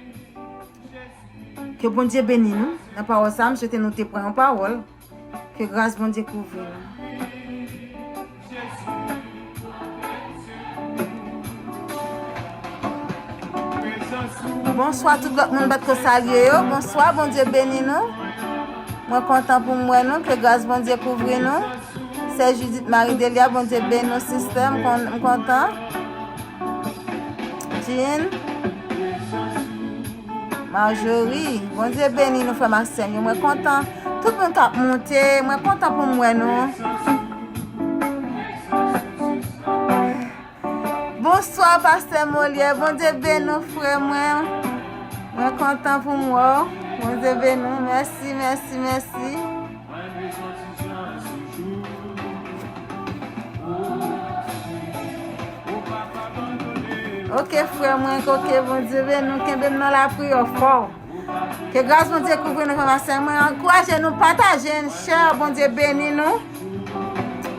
Ke Bondye beni nou nan pawòl sa a. M swete nou te pran yon pawòl. Ke gras Bondye kouvri nou. Bonswa tout lòt moun m pa t ko salye yo. Bonswa, Bondye beni nou. Mwen kontan pou m wè nou. Ke gras Bondye kouvri nou. Sè Judith Marie Delia, Bondye beni w, sistè, m kon-, m kontan. Jean, Marjorie, Bondye beni nou, frè m ak sè m yo. Mwen kontan. Tout moun k ap monte, mwen kontan pou m wè nou. Bonswa, pastè Molière. Bondye beni w, frè mwen. Mwen kontan pou m wè w. Bondye beni w. Mèsi, mèsi, mèsi. Ok, frè mwen, ok, Bondye beni w. Kenbe m nan lapriyè fò. Ke gras Bondye kouvri nou, frè m ak sè mwen. Ankouraje nou, pataje n, share, Bondye beni nou.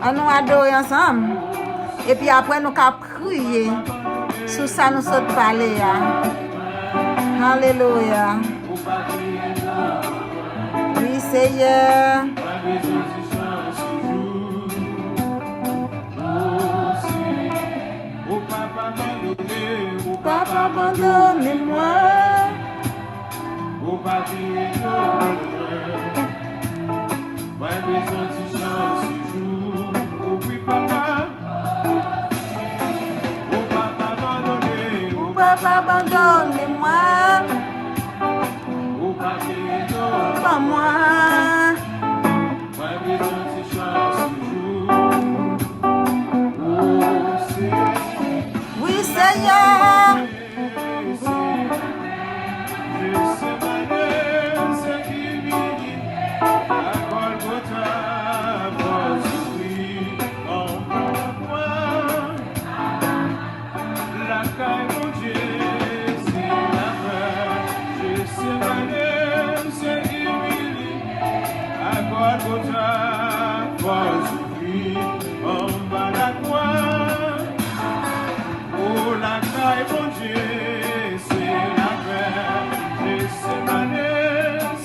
An nou adore ansanm. Epi apre nou ka priye sou sa nou sot pale a. Alelouya. Wi, Seyè. Ou p ap abandone mwen. Ou pa vire do mwen. Mwen bezwen ti chans toujou. Ou wi, papa. Ou p ap abandone. Ou p ap abandone mwen. Ou pa vire do ban mwen. Mwen bezwen ti chans toujou. O Seyè. Wi, Seyè. Jetsemane, se ki vini a Gòlgota, fò soufri anba lakwa. Lakay Bondye se lapè. Jetsemane, se imilye a Gòlgota, fò soufri anba lakwa. O, lakay Bondye se lapè. Jetsemane,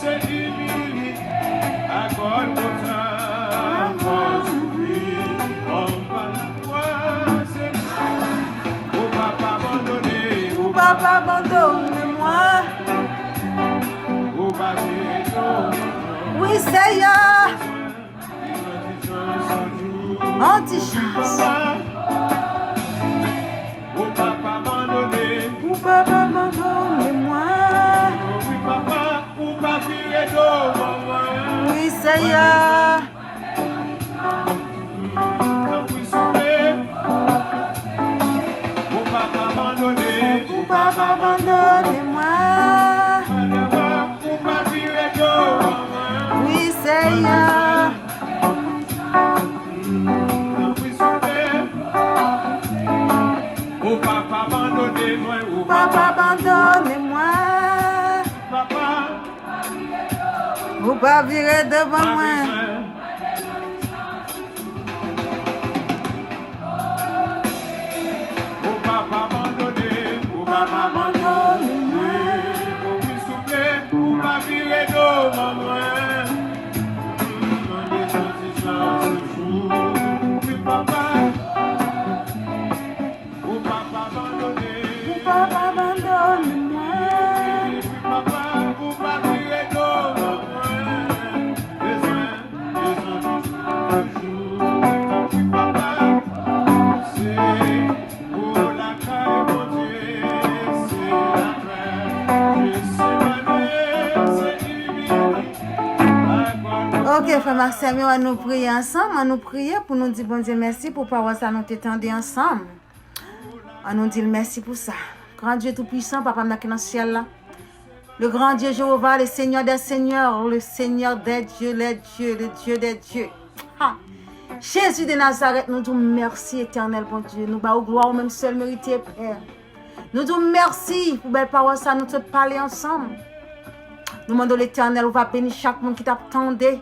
se imilye a Gòlgota, fò soufri anba lakwa. Ou p ap abandone, ou p ap abandone mwen. Ou pa vire do. Wi, Seyè. Yon ti chans. Ou p ap abandone. Ou p ap abandone mwen. Wi, papa, ou pa vire do ban mwen. Wi, Seyè. Tanpri, souple. Ou p ap abandone. Ou p ap abandone mwen. Ou pa vire do ban mwen. Wi, Seyè. Tanpri, Ou pa vire devan mwen. Ou pa abandone, ou pa abandone mwen. Ou wi souple, ou pa vire do ban mwen. Mwen bezwen ti chans jou, wi papa. Ou pa abandone, ou pa abandone mwen. Wi papa, ou pa vire do ban mwen. Bezwen, bezwen ti chans jou, wi papa. Se Ok, frè m ak sè m yo, ann nou priye ansanm, ann nou priye pou nou di Bondye mèsi pou pawòl sa nou te tande ansanm. Ann nou di l mèsi pou sa. Gran Dye toupwisan, Papa m nan ki nan syèl la. Le grand Dieu Jéhovah, le Seigneur des seigneurs, le Seigneur des dieux, les dieux, le Dieu des dieux. Ha! Jezi de Nazarèt, nou di w mèsi, Etènèl Bondye. Nou ba ou glwa, ou menm sèl merite, Pè. Nou di w mèsi pou bèl pawòl sa nou sot pale ansanm. Nou mande w, Letènèl, ou va beni chak moun ki t ap tande.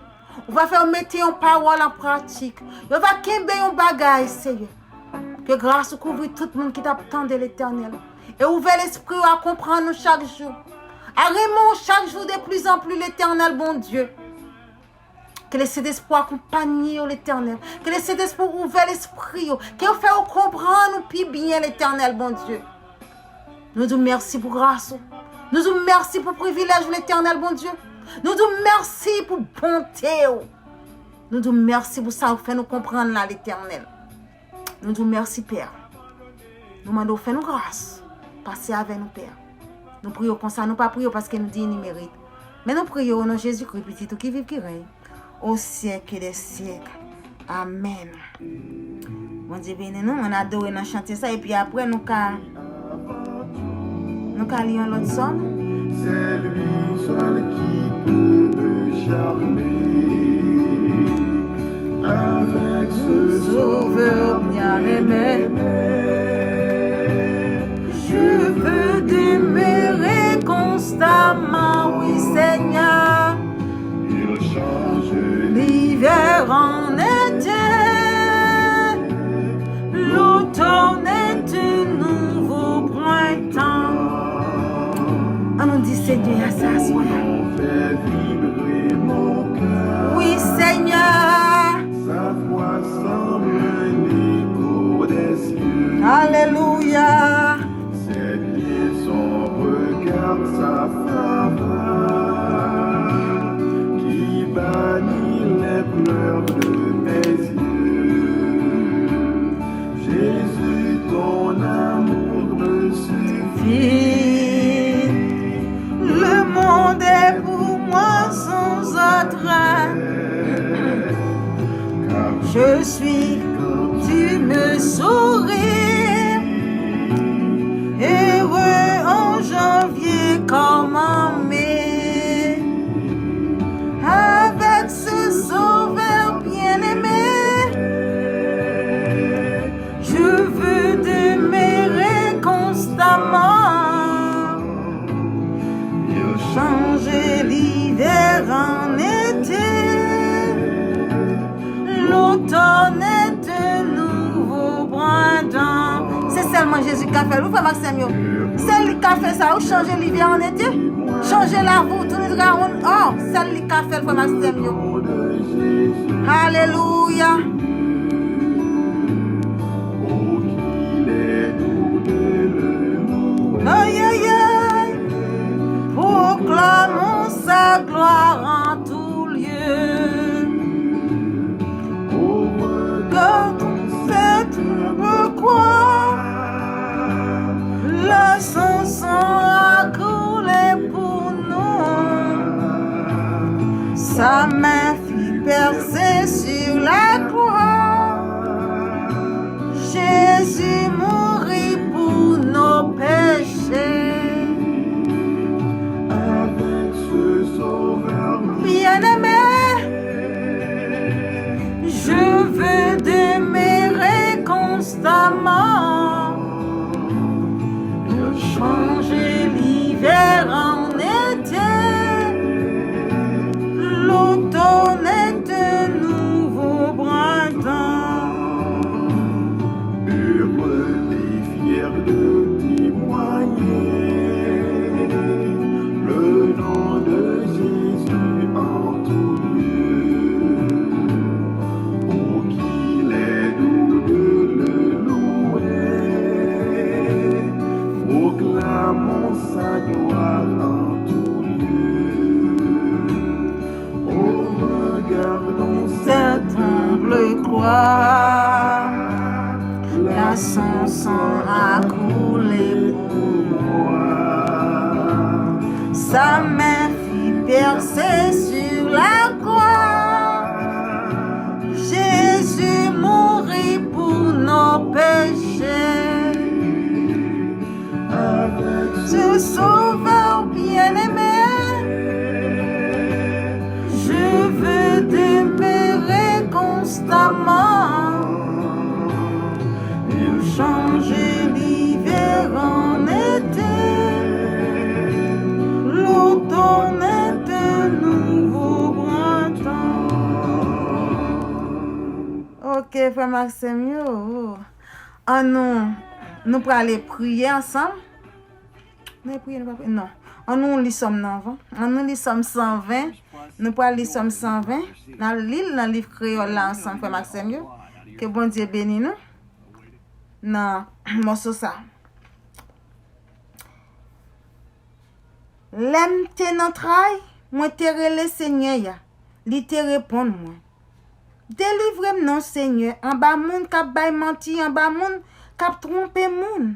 Ou va fè yo mete yon pawòl an pratik. Yo va kenbe yon bagay, Seyè. Ke gras ou kouvri tout moun ki t ap tande, Letènèl. E ouvè lespri yo a konprann ou chak jou. A renmen w chak jou de plizanpli, Letènèl Bondye. Ke Lesentespri akonpanye yo, Letènèl. Ke Lesentespri ouvè lespri yo. Ke yo fè yo konprann ou pi byen, Letènèl Bondye. Nou di w mèsi pou gras ou. Nou di w mèsi pou privilèj ou, Letènèl Bondye. Nou di w mèsi pou bonte ou. Nou di w mèsi pou sa ou fè nou konprann la, Letènèl. Nou di w mèsi, Pè. Nou mande w fè nou gras. Pase avè nou, Pè. Nou priye w konsa, nou pa priye w paske nou diy ni merit. Men nou priye w o non Jezikri, Pitit ou ki viv, ki rèy o syèk dè syèk. Amèn. Bondye beni nou, ann adore nan chante sa, epi apre nou ka, nou ka li yon lòt sòm. C'est lui seul qui peut me charmer avec ce Sauveur bien-aimé. Je veux demeurer constamment, oui Seigneur. Il change l'hiver en été, l'automne est un nouveau printemps. Ann nou di Senyè a sa aswè a. Wi, Senyè. Sa fwa sanble liko dèske. Alelouya. Cette nuit sombre garde sa faveur qui bannit les pleurs de mes yeux. Jésus, ton amour me suffit. Le monde est pour moi sans attrait. Je suis quand tu me souris, heureux en janvier comme en mai. Avec ce Sauveur bien-aimé, je veux demeurer constamment. Il change l'hiver en été, l'automne est un nouveau printemps. Se sèlman Jezi ki ka fè l, wi, frè m ak sè m yo. Sèl li ki ka fè sa, ou chanje livè an ete, chanje lavi w, tounen dragon. Oh, sèl li ki ka fè l, frè m ak sè m yo. Alelouya. Aïe, aïe, aïe. Proclamons sa gloire en tout lieu. Quand cette trouble croît, le sang a coulé pour nous. Sa main fut percée sur la croix. Jésus mourut pour nos péchés. Avec ce Sauveur bien-aimé, je veux demeurer constamment. Changer l'hiver en été, La son sang a coulé pour moi. Sa main fit percer sur la croix. Jésus mourit pour nos péchés. Ce Sauveur bien-aimé, je veux demeurer constamment. Il change l'hiver en été, l'automne est un nouveau printemps. Ok, frè m ak sè m yo. An nou, nou prale priye ansanm. Nou priye, nou pa priye? Non. An nou li sòm nan anvan. An nou li sòm san ven. Nou pral li sòm san ven. N ap li l nan liv kreyòl la ansanm, frè m ak sè m yo. Ke Bondye beni nou nan mòso sa. Lè m te nan tray, mwen te rele Senyè a, li te reponn mwen. Delivre m non, Senyè, anba moun k ap bay manti, anba moun k ap twonpe moun.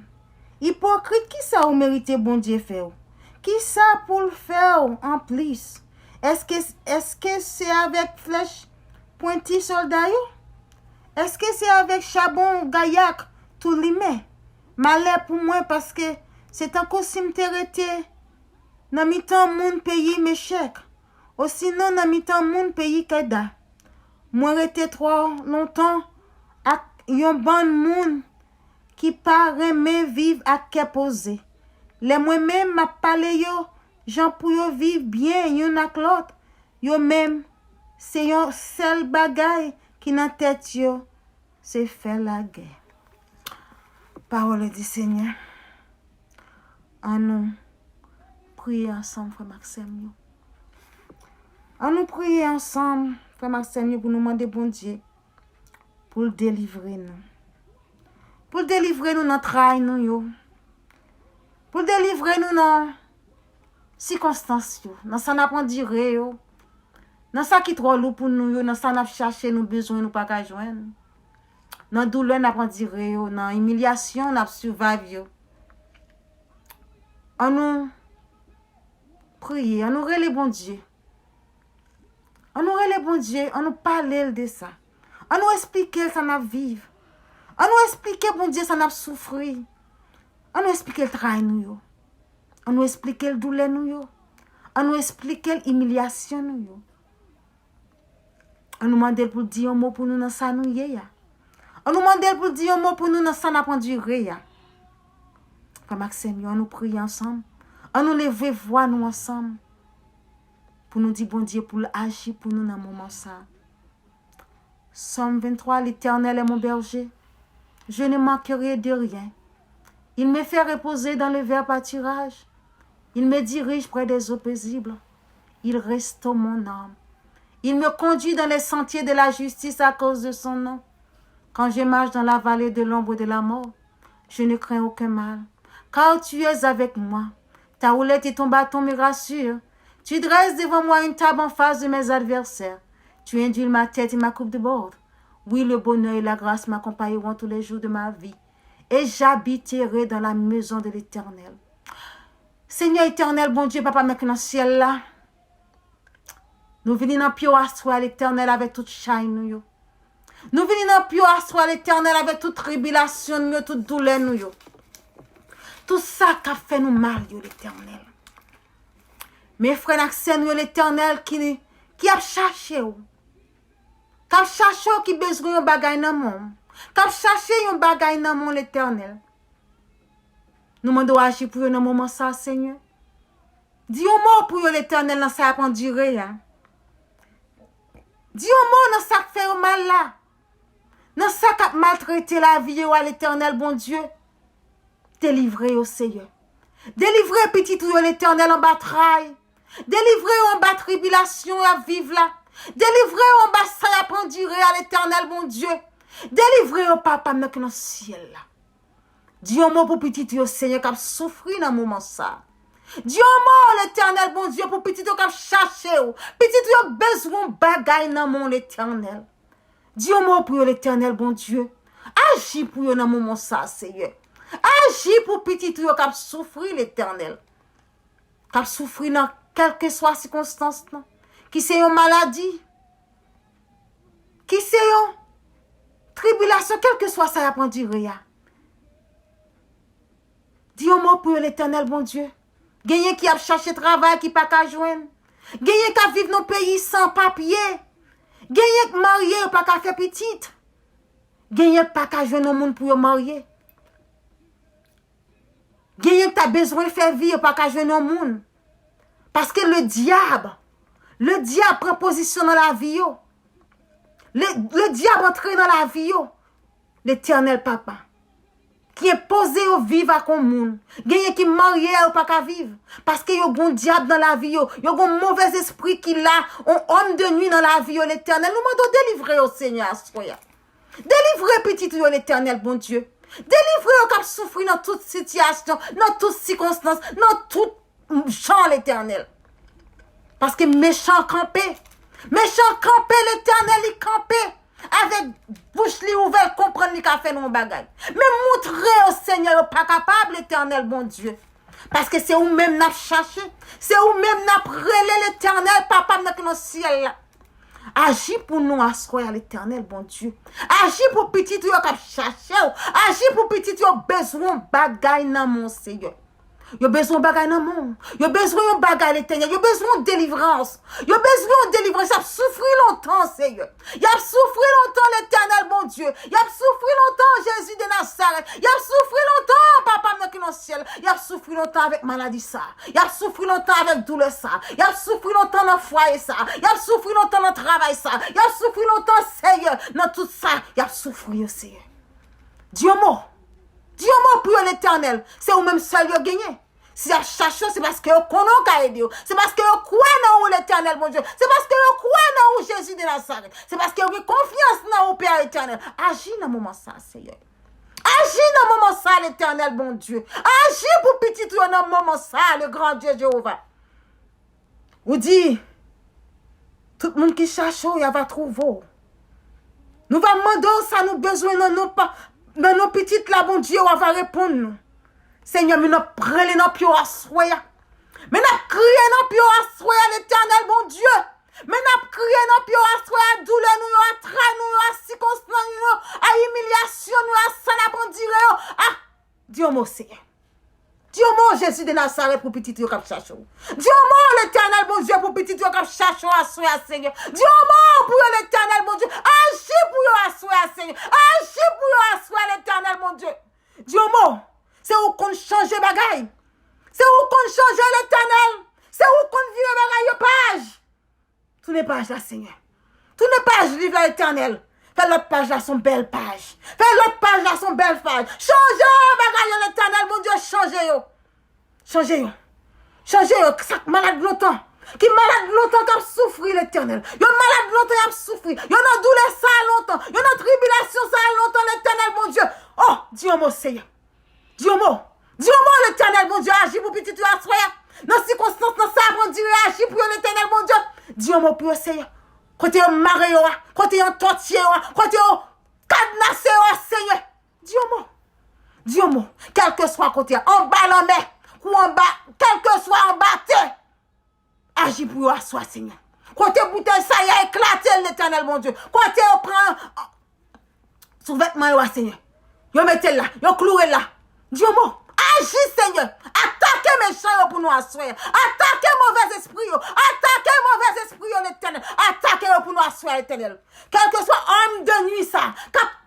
Ipokrit, kisa ou merite Bondye fè w? Kisa pou l fè w anplis? Èske, èske se avèk flèch pwenti sòlda yo? Èske se avèk chabon gayak tou limen? Malè pou mwen, paske se tankou si m te rete nan mitan moun peyi Mechèk, osinon nan mitan moun peyi Kèda. Mwen rete twò lontan ak yon bann moun ki pa renmen viv ak kè poze. Lè mwen menm m ap pale yo jan pou yo viv byen youn ak lòt, yo menm, se yon sèl bagay ki nan tèt yo, se fè lagè. Pawòl di Senyè. An nou priye ansanm, frè m ak sè m yo. An nou priye ansanm, frè m ak sè m yo, pou nou mande Bondye pou l delivre nou. Pou l delivre nou nan tray nou yo. Pou l delivre nou nan sikonstans yo, nan sa n ap andire yo, nan sa ki twò lou pou nou yo, nan sa n ap chache, nou bezwen, nou pa ka jwenn, nan doulè n ap andire yo, nan imilyasyon n ap survive yo. An nou priye, an nou rele Bondye. An nou rele Bondye, an nou pale l de sa. An nou esplike l sa n ap viv. An nou esplike Bondye sa n ap soufri. An nou esplike l tray nou yo. An nou esplike l doulè nou yo. An nou esplike l imilyasyon nou yo. An nou mande l pou l di yon mo pou nou nan sa nou ye a. An nou mande l pou l di yon mo pou nou nan sa n ap andire a. Frè m ak sè m yo, an nou priye ansanm. An nou leve vwa nou ansanm. Pou nou di Bondye pou l aji pou nou nan moman sa. Psaume vingt-trois, L'Éternel est mon berger. Je ne manquerai de rien. Il me fait reposer dans le vert pâturage. Il me dirige près des eaux paisibles. Il restaure mon âme. Il me conduit dans les sentiers de la justice à cause de son nom. Quand je marche dans la vallée de l'ombre de la mort, je ne crains aucun mal, car tu es avec moi. Ta houlette et ton bâton me rassurent. Tu dresses devant moi une table en face de mes adversaires. Tu induis ma tête et ma coupe déborde. Oui, le bonheur et la grâce m'accompagneront tous les jours de ma vie, et j'habiterai dans la maison de l'Éternel. Senyè Etènèl, Bondye, Papa m k nan syèl la, nou vini nan pye w aswè a, Letènèl, avèk tout chay nou yo. Nou vini nan pye w aswè a, Letènèl, avèk tout tribilasyon nou yo, tout doulè nou yo. Tout sa k ap fè nou mal yo, Letènèl. Men frè n ak sè nou yo, Letènèl, ki, ki ap chache w. K ap chache w, ki bezwen yon bagay nan men w. K ap chache yon bagay nan men w, Letènèl. Nou mande w aji pou yo nan moman sa a, Senyè. Di yon mo pou yo, Letènèl, nan sa y ap andire a. Di yon mo nan sa k fè yo mal la. Nan sa k ap maltrete lavi yo a, Letènèl Bondye. Delivre yo, Senyè. Delivre pitit ou yo, Letènèl, anba tray. Delivre yo anba tribilasyon y ap viv la. Delivre yo anba sa y ap andire a, Letènèl Bondye. Delivre yo, Papa m nan ki nan syèl la. Di yon mo pou pitit yo, Senyè, k ap soufri nan moman sa a. Di yon mo, Letènèl Bondye, pou pitit yo k ap chache w. Pitit yo bezwen yon bagay nan men w, Letènèl. Di yon mo pou yo, Letènèl Bondye. Aji pou yo nan moman sa, Seyè. Aji pou pitit ou yo k ap soufri, Letènèl. K ap soufri nan kèlkeswa sikonstans lan. Ki se yon maladi. Ki se yon tribilasyon, kèlkeswa sa y ap andire a. Di yon mo pou yo, Letènèl Bondye. Genyen ki ap chache travay ki pa ka jwenn. Genyen k ap viv nan peyi san papye. Genyen k marye, yo pa ka fè pitit. Genyen k pa ka jwenn yon moun pou yo marye. Genyen k ta bezwen fè vi, yo pa ka jwenn yon moun. Paske le dyab, le dyab pran pozisyon nan lavi yo. Le, le dyab antre nan lavi yo. Letènèl Papa, ki enpoze yo viv ak yon moun. Genyen ki marye a yo pa ka viv. Paske yo gon dyab nan lavi yo. Yo gon movèz espri ki la, yon òm de nwi nan lavi yo, Letènèl. Nou mande w delivre yo, Senyè, aswè a. Delivre pitit ou yo, Letènèl Bondye. Delivre yo k ap soufri nan tout sitiyasyon, nan tout sikonstans, nan tout jan, Letènèl. Paske mechan an kanpe. Mechan an kanpe, Letènèl, li kanpe. Avèk bouch li ouvè, l konprann li ka fè nou yon bagay. Men montre yo, Senyè, yo pa kapab, Letènèl Bondye. Paske se ou menm n ap chache. Se ou menm n ap rele, Letènèl, Papa m nan ki nan syèl la. Aji pou nou aswè a, Letènèl Bondye. Aji pou pitit ou yo k ap chache w. Aji pou pitit yo bezwen yon bagay nan men w, Seyè. Yo bezwen yon bagay nan men w. Yo bezwen yon bagay, Letènèl. Yo bezwen yon delivrans. Yo bezwen yon delivrans. Y ap soufri lontan, Seyè. Y ap soufri lontan, Letènèl Bondye. Y ap soufri lontan, Jezi de Nazarèt. Y ap soufri lontan, Papa m nan ki nan syèl. Y ap soufri lontan avèk maladi sa. Y ap soufri lontan avèk doulè sa. Y ap soufri lontan nan fwaye sa. Y ap soufri lontan nan travay sa. Y ap soufri lontan, Seyè, nan tout sa. Y ap soufri yo, Seyè. Di yon mo. Di yon mo pou yo, Letènèl. Se ou menm sèl yo genyen. Si y ap chache w, se paske yo konnen w ka ede yo. Se paske yo kwè nan ou, Letènèl Bondye. Se paske yo kwè nan ou, Jezi de Nazarèt. Se paske yo gen konfyans nan ou, Pè Etènèl. Aji nan moman sa, Seyè. Aji nan moman sa, Letènèl Bondye. Aji pou pitit ou yo nan moman sa, le grand Dieu Jéhovah. Ou di, tout moun ki chache w, y a va twouve w. Nou va mande w sa nou bezwen nan non pa, nan non pitit la, Bondye, w a va reponn nou. Senyè, men n ap rele nan pye w aswè a. Men n ap kriye nan pye w aswè a, Letènèl Bondye. Men n ap kriye nan pye w aswè a, doulè nou yo, a tray nou yo, a sikonstans nou yo, a imilyasyon nou yo, a sa n ap andire yo. A, di yon mo, Seyè. Di yon mo, Jezi de Nazarèt, pou pitit yo k ap chache w. Di yon mo, Letènèl Bondye, pou pitit yo k ap chache w aswè a, Seyè. Di yon mo pou yo, Letènèl Bondye. Aji pou yo aswè a, Seyè. Aji pou yo aswè a, Letènèl Bondye. Di yon mo. Se ou konn chanje bagay. Se ou konn chanje, Letènèl. Se ou konn vire bagay yo paj. Tounen paj la, Senyè. Tounen paj liv la, Letènèl. Fè lòt paj la se yon bèl paj. Fè lòt paj la se yon bèl paj. Chanje bagay yo, Letènèl, Bondye, chanje yo. Chanje yo. Chanje yo. Sa k malad lontan. Ki malad lontan k ap soufri, Letènèl. Yo malad lontan, y ap soufri. Yo nan doulè sa a lontan. Yo nan tribilasyon sa a lontan, Letènèl, Bondye. O, di yon mo, Senyè. Di yon mo. Di yon mo, Letènèl Bondye, aji pou pitit ou aswè a. Nan sikonstans, nan sa ap andire, aji pou yo, Letènèl Bondye. Di yon mo pou yo, Senyè. Kote yo mare yo a, kote yo antòtye yo a, kote yo kadnase yo a, Senyè. Di yon mo. Di yon mo. Kèlkeswa kote a, anba lanmè, kou anba, kèlkeswa anba tè. Aji pou yo aswè, Senyè. Kote boutèy sa ye a, eklate l, Letènèl Bondye. Kote yo pran souvètman yo a, Senyè. Yo mete l la, yo kloure l la. Di yon mo. Aji, Senyè. Atake mechan yo pou nou aswè a. Atake movèzespri yo. Atake movèzespri yo, Letènèl. Atake yo pou nou aswè a, Letènèl. Kèlkeswa òm de nwi sa k ap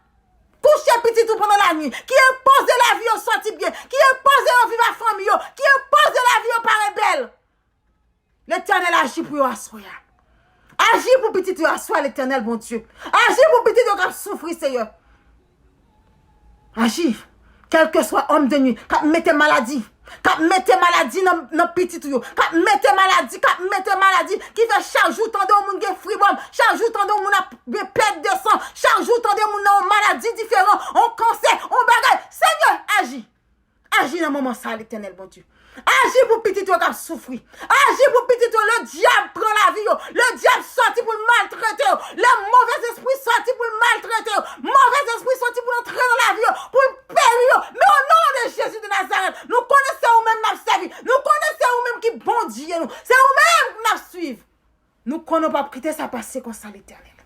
kouche pitit ou pandan lanwi, ki enpoze lavi yo sòti byen, ki enpoze yo viv ak fanmi yo, ki enpoze lavi yo parèt bèl. Letènèl, aji pou yo aswè a. Aji pou pitit yo aswè a, Letènèl Bondye. Aji pou pitit yo k ap soufri, Senyè. Aji. Kèlkeswa òm de nwi k ap mete maladi, k ap mete maladi nan, nan pitit ou yo, k ap mete maladi, k ap mete maladi, ki fè chak jou tande yon moun gen fribòm, chak jou tande yon moun ap gen pèt de san, chak jou tande yon moun nan yon maladi diferan, yon kansè, yon bagay. Senyè, aji. Aji nan moman sa a, Letènèl Bondye. Aji pou pitit yo k ap soufri. Aji pou pitit yo, le dyab pran lavi yo. Le dyab sòti pou l maltrete yo. Le movèzespri sòti pou l Nou konnen w p ap kite sa pase konsa, Letènèl.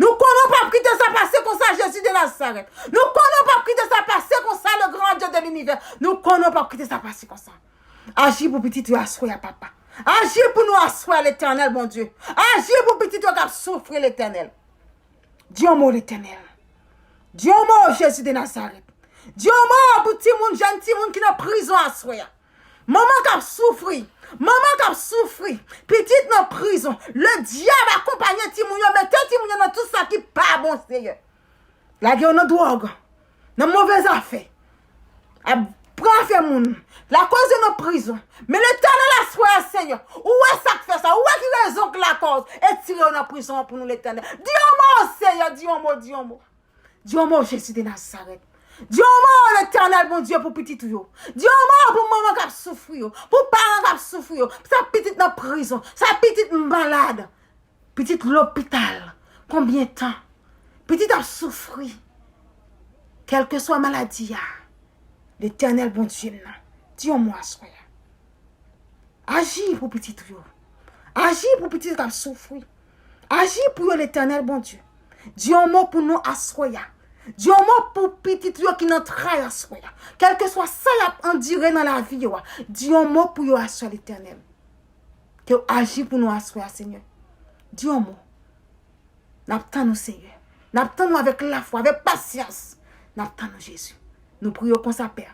Nou konnen w p ap kite sa pase konsa, Jezi de Nazarèt. Nou konnen w p ap kite sa pase konsa, le grand Dieu de l'univers. Nou konnen w p ap kite sa pase konsa. Aji pou pitit yo aswè a, papa. Aji pou nou aswè a, Letènèl, Bondye. Aji pou pitit yo k ap soufri, Letènèl. Di yon mo, Letènèl. Di yon mo, Jezi de Nazarèt. Di yon mo pou timoun, jèn timoun ki nan prizon aswè a. Manman k ap soufri. Manman k ap soufri. Pitit nan prizon. Ledyab akonpanye timoun yo, mete timoun yo nan tout sa ki pa bon, Seyè. Lage yo nan dwòg, nan move zafè. Ap pran afè moun. Lakoz yo nan prizon. Men Letènèl, aswè a, Seyè, ou wè sa k fè sa. Ou wè ki rezon k lakòz. Etire yo nan prizon an pou nou, Letènèl. Di yon mo, Seyè, di yon mo, di yon mo. Di yon mo, Jezi de Nazarèt. Di yon mo, Letènèl Bondye, pou pitit ou yo. Di yon mo pou manman k ap soufri yo, pou paran k ap soufri yo, sa pitit nan prizon, sa pitit malad, pitit lopital. Konbyen tan? Pitit ap soufri. Kèlkeswa maladi a, Letènèl Bondye m nan, di yon mo aswè a. Aji pou pitit ou yo. Aji pou pitit k ap soufri. Aji pou yo, Letènèl Bondye. Di yon mo pou nou aswè a. Di yon mo pou pitit ou yo ki nan tray aswè a. Kèlkeswa sa y ap andire nan lavi yo a, di yon mo pou yo aswè a, Letènèl. Ke w aji pou nou aswè a, Senyè. Di yon mo. N ap tann ou, Senyè. N ap tann ou avèk lafwa, avèk pasyans. N ap tann ou, Jezi. Nou priye w konsa, Pè.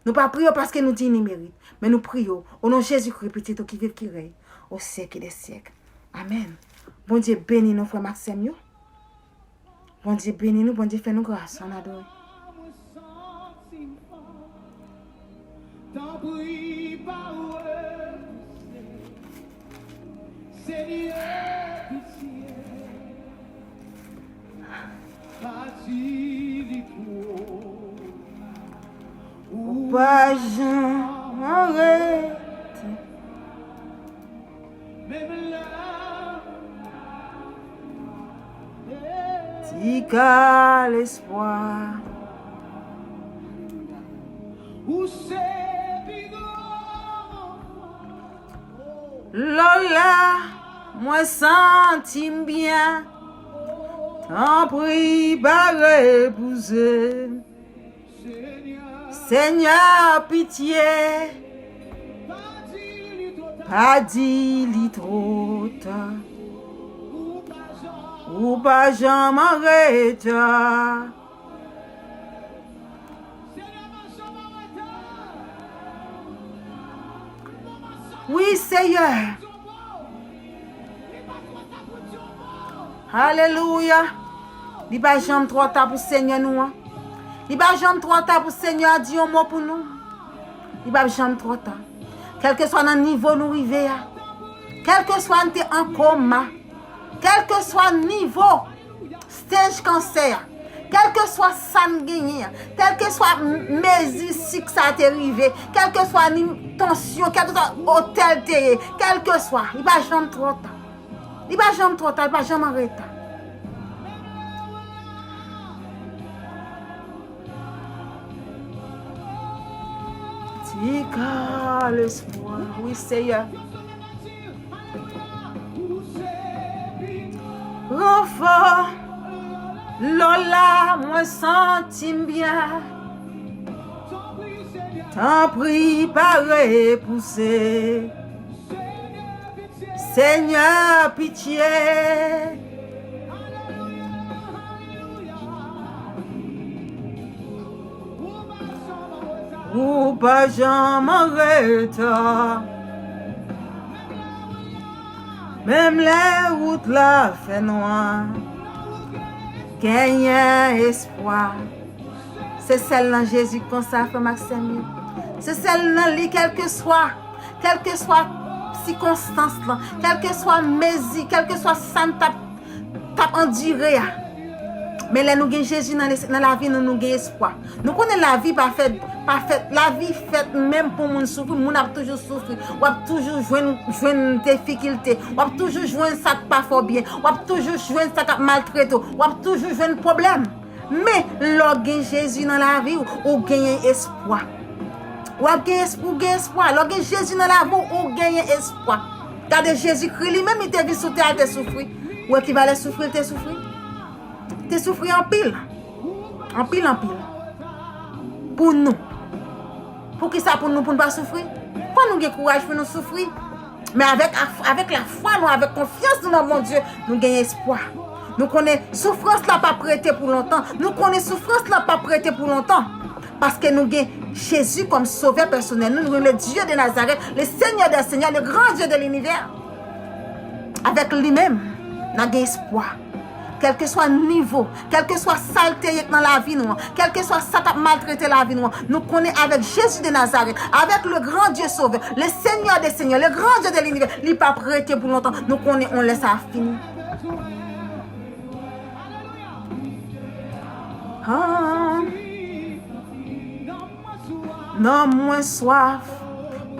Nou pa priye w paske nou diy ni merit, men nou priye w o non Jezikri, Pitit ou ki viv, ki rèy o syèk dè syèk. Amèn. Bondye beni nou, frè m ak sè m yo. Bondye beni nou, Bondye fè nou gras. Ann adore. Tanpri, pa repouse. Senyè, pitye. Pa di li twò ta. Ou pa janm rete. Menm lè ti ka lespwa. Ou se pi gran. Lò la, mwen santi m byen. Tanpri, pa repouze m. Senyè, pitye. Pa di li twò ta. Ou pa janm an reta. Wi, Seyè. Alelouya. Li pa janm twò ta pou Senyè nou an. Li pa janm twò ta pou Senyè a di yon mo pou nou. Li pa janm twò ta. Kèlkeswa nan nivo nou rive a, kèlkeswa n te an koma, kèlkeswa nivo stage kansè a, kèlkeswa sa n genyen an, kèlkeswa m-, mezi sik sa te rive, kèlkeswa ni tansyon, kèlkeswa otè l te ye, kèlkeswa, li pa janm twò ta. Li pa janm twò ta, li pa janm an reta. Ti ka lespwa, wi, Seyè. Ranfò, lò la, mwen santi m byen. Tanpri, pa repouse. Senyè, pitye. Ou pa janm an reta. Menm lè wout la fè nwa, genyen espwa. Se sèl nan Jezi konsa, frè m ak sè m yo. Se sèl nan li, kèlkeswa, kèlkeswa sikonstans lan, kèlkeswa mezi, kèlkeswa sa n t ap, t ap andire a. Men lè nou gen Jezi nan les-, nan lavi nou, nou gen espwa. Nou konnen lavi pa fèt, pa fèt, lavi fèt menm pou moun soufri, moun ap toujou soufri. W ap toujou jwenn, jwenn difikilte. W ap toujou jwenn sa k pa fè w byen. W ap toujou jwenn sa k ap maltrete w. W ap toujou jwenn pwoblèm. Men, lè w gen Jezi nan lavi w, ou genyen espwa. W ap gen esp-, ou gen espwa. Lè w gen Jezi nan lavi w, ou genyen espwa. Gade Jezikri li menm, li te vin sou tè a, li te soufri. Ou wè ki valè soufri li te soufri? Li te soufri anpil. Anpil, anpil. Pou nou. Poukisa pou nou, pou nou pa soufri? Fò nou gen kouraj pou nou soufri. Men avèk, avèk lafwa nou, avèk konfyans nou nan Bondye, nou gen espwa. Nou konnen soufrans la p ap rete pou lontan. Nou konnen soufrans la p ap rete pou lontan. Paske nou gen Jezi kòm sovè pèsonèl nou. Nou gen le Dieu de Nazareth, le Seigneur des Seigneurs, le grand Dieu de l'univers. Avèk li menm, n a gen espwa. Kèlkeswa nivo, kèlkeswa sa l te ye k nan lavi nou an, kèlkeswa sa k ap maltrete lavi nou an, nou konnen avèk Jezi de Nazarèt, avèk le grand Dieu sauveur, le Seigneur des seigneurs, le grand Dieu de l'univers, li p ap rete pou lontan. Nou konnen on lè sa ap fini. Ah. Nanm mwen swaf,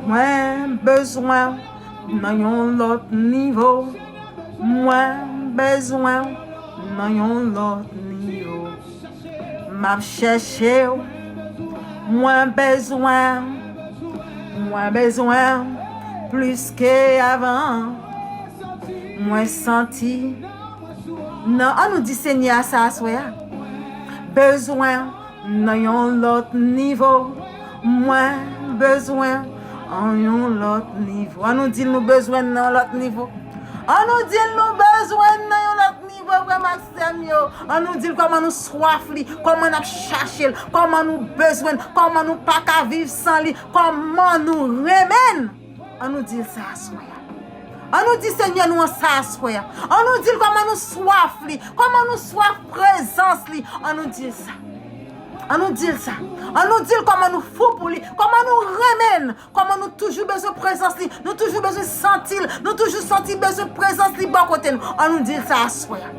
mwen bezwen nan yon lòt nivo. Mwen bezwen nan yon lòt nivo. M ap chèche w, mwen bezwen, mwen bezwen plis ke avan. Mwen santi nan, an nou di Senyè a sa aswè a. Bezwen nan yon lòt nivo. Mwen bezwen an yon lòt nivo. An nou di l nou bezwen nan yon lòt nivo. An nou di l nou bezwen nan yon lòt nivo, frè m ak sè m yo. An nou di l kòman nou swaf li, kòman n ap chache l, kòman nou bezwen l, kòman nou pa ka viv san li, kòman nou renmen l. An nou di l sa aswè a. An nou di Senyè nou an sa aswè a. An nou di l kòman nou swaf li, kòman nou swaf prezans li. An nou di l sa. An nou di l sa. An nou di l kòman nou fou pou li, kòman nou renmen l, kòman nou toujou bezwen prezans li, nou toujou bezwen santi l, nou toujou santi bezwen prezans li bò kote nou. An nou di l sa aswè a.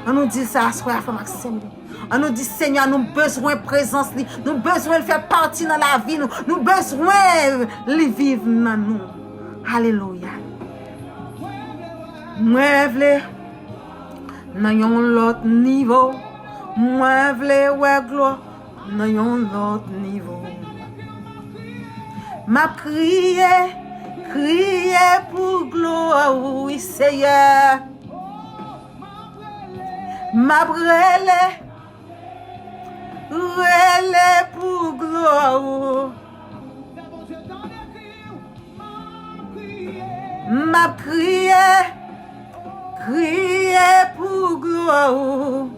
An nou di l sa aswè a, frè m ak sè m yo. An nou di, Senyè, nou bezwen prezans li. Nou bezwen l fè pati nan lavi nou. Nou bezwen li viv nan nou. Alelouya. Mwen vle nan yon lòt nivo. Mwen vle wè glwa nan yon lòt nivo. M ap kriye, kriye pou glwa ou, wi, Senyè. M ap rele, rele pou glwa ou. M ap kriye, kriye pou glwa ou.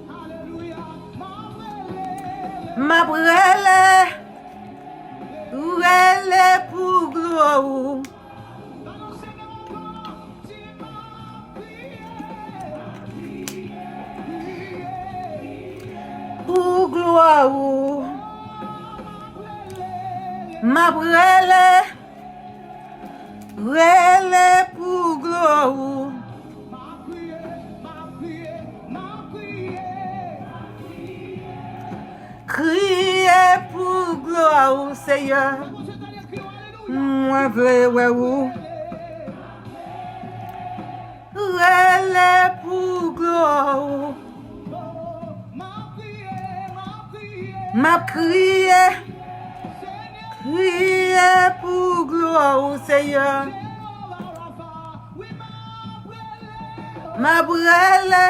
M ap rele, rele pou glwa ou. Pou glwa ou. M ap rele, rele pou glwa ou. Kriye pou glwa ou, Senyè. Mwen vle wè ou. Rele pou glwa ou. M ap kriye, kriye pou glwa ou, Senyè. M ap rele,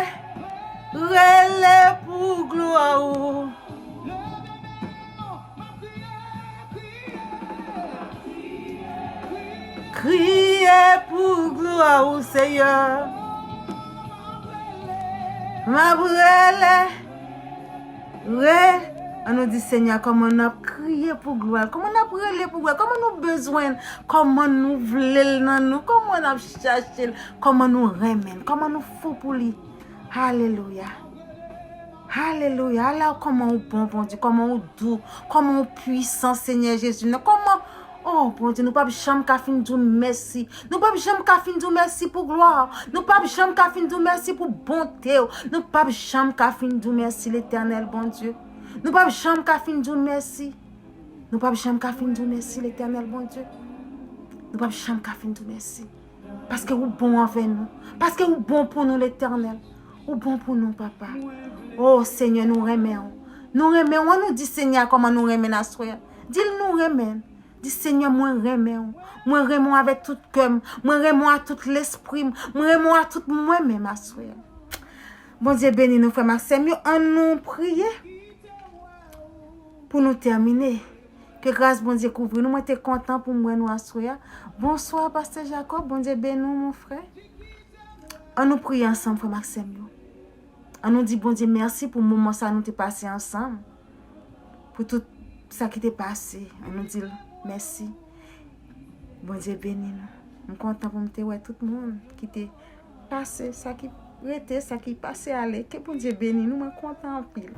rele pou glwa ou. Kriye pou glwa ou, Senyè. M ap rele, re-, an nou di, Senyè, kòman n ap kriye pou glwa l, kòman n ap rele pou glwa l, kòman nou bezwen l, kòman nou vle l nan nou, kòman n ap chache l, kòman nou renmen l, kòman nou fou pou li. Alelouya. Alelouya. Ala kòman ou bon, Bondye, kòman ou dou, kòman ou pwisan, Senyè Jezi. Nan kòman, oh, Bondye, nou p ap janm ka fin di w mèsi. Nou p ap janm ka fin di w mèsi pou glwa w. Nou p ap janm ka fin di w mèsi pou bonte w. Nou p ap janm ka fin di w mèsi, Letènèl Bondye. Nou p ap janm ka fin di w mèsi. Nou p ap janm ka fin di w mèsi, Letènèl Bondye. Nou p ap janm ka fin di w mèsi. Paske ou bon anvè nou. Paske ou bon pou nou, Letènèl. Ou bon pou nou, papa. O Senyè, nou renmen w. Nou renmen w. An nou di Senyè a kòman nou renmen l aswè a. Di l nou renmen l. Di, Senyè, mwen renmen w. Mwen renmen w avèk tout kè m. Mwen renmen w ak tout lespri m. Mwen renmen w ak tout mwen menm aswè a. Bondye beni nou, frè m ak sè m yo. An nou priye pou nou tèmine. Ke gras Bondye kouvri nou. Mwen te kontan pou m wè nou aswè a. Bonswa, Pastè Jacob. Bondye beni w, mon frè. An nou priye ansanm, frè m ak sè m yo. An nou di Bondye mèsi pou moman sa nou te pase ansanm. Pou tout sa ki te pase, an nou di l mèsi. Bondye beni nou. M kontan pou m te wè tout moun ki te pase, sa ki rete, sa ki pase ale. Ke Bondye beni nou, mwen kontan anpil.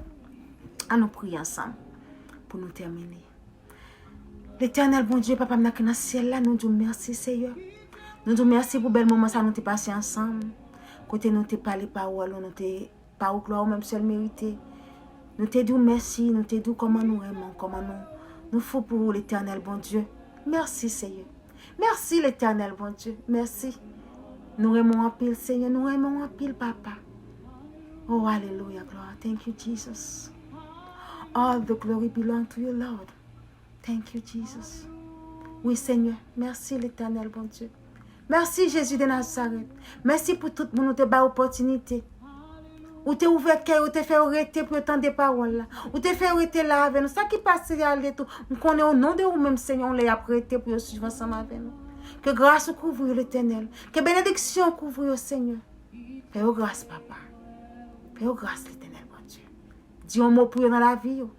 An nou priye ansanm pou nou tèmine. Letènèl Bondye, Papa m nan ki nan syèl la, nou di w mèsi, Seyè. Nou di w mèsi pou bèl moman sa nou te pase ansanm. Kote nou te pale pawòl ou, nou te ba ou glwa ou menm sèl merite. Nou te di w mèsi, nou te di w kòman nou renmen w, kòman nou, nou fou pou ou, Letènèl Bondye. Mèsi, Seyè. Mèsi, Letènèl Bondye. Mèsi. Nou renmen w anpil, Seyè. Nou renmen w anpil, Papa. Oh, alelouya, glwa. Thank you, Jesus. All the glory belong to you, Lord. Thank you, Jesus. Wi, Senyè. Mèsi, Letènèl Bondye. Mèsi, Jezi de Nazarèt. Mèsi pou tout moun ou te bay opòtinite. Ou te ouvè kè yo, ou te fè yo rete pou yo tande pawòl la. Ou te fè yo rete la avè nou. Sa ki pase ale tou, m konnen o non de ou menm, Senyè, yon lè y ap rete pou yo swiv ansanm avè nou. Ke gras ou kouvri yo, Letènèl. Ke benediksyon ou kouvri yo, Senyè. Fè yo gras, Papa. Fè yo gras, Letènèl Bondye. Di yon mo pou yo nan lavi yo.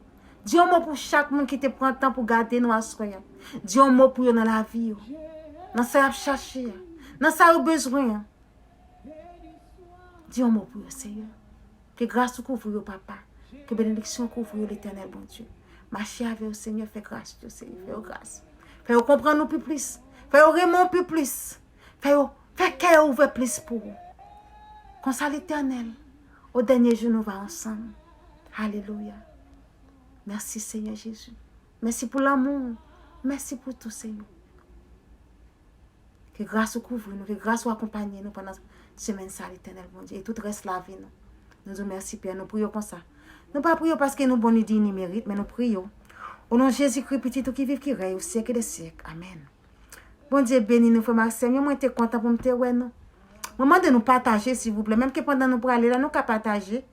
Di yon mo pou chak moun ki te pran tan pou gade nou aswè a. Di yon mo pou yo nan lavi yo. Nan sa y ap chache a. Nan sa yo bezwen an. Di yon mo pou yo, Seyè. Ke gras ou kouvri yo, Papa. Ke benediksyon kouvri yo, Letènèl Bondye. Mache avè yo, Senyè, fè gras yo, Seyè. Fè yo gras. Fè yo konprann ou pi plis. Fè yo renmen w pi plis. Fè yo, fè kè yo ouvè plis pou ou. Konsa, Letènèl, o dènye jou nou va ansanm. Alelouya. Mèsi, Senyè Jezi. Mèsi pou lanmou ou. Mèsi pou tou, Senyè. Ke gras ou kouvri nou, ke gras ou akonpaye nou pandan semèn sa, Letènèl Bondye, e tout rès lavi nou. Nou di w mèsi, Pè, nou priye w konsa. Nou pa priye w paske nou bon ni diy ni merit, men nou priye w o non Jezikri, Pitit ou ki viv, ki rèy o syèk de syèk. Amèn. Bondye beni nou, frè m ak sè m yo. Mwen te kontan pou m te wè nou. Mwen mande nou pataje, silvouplè. Menm ke pandan nou prale la, nou ka pataje.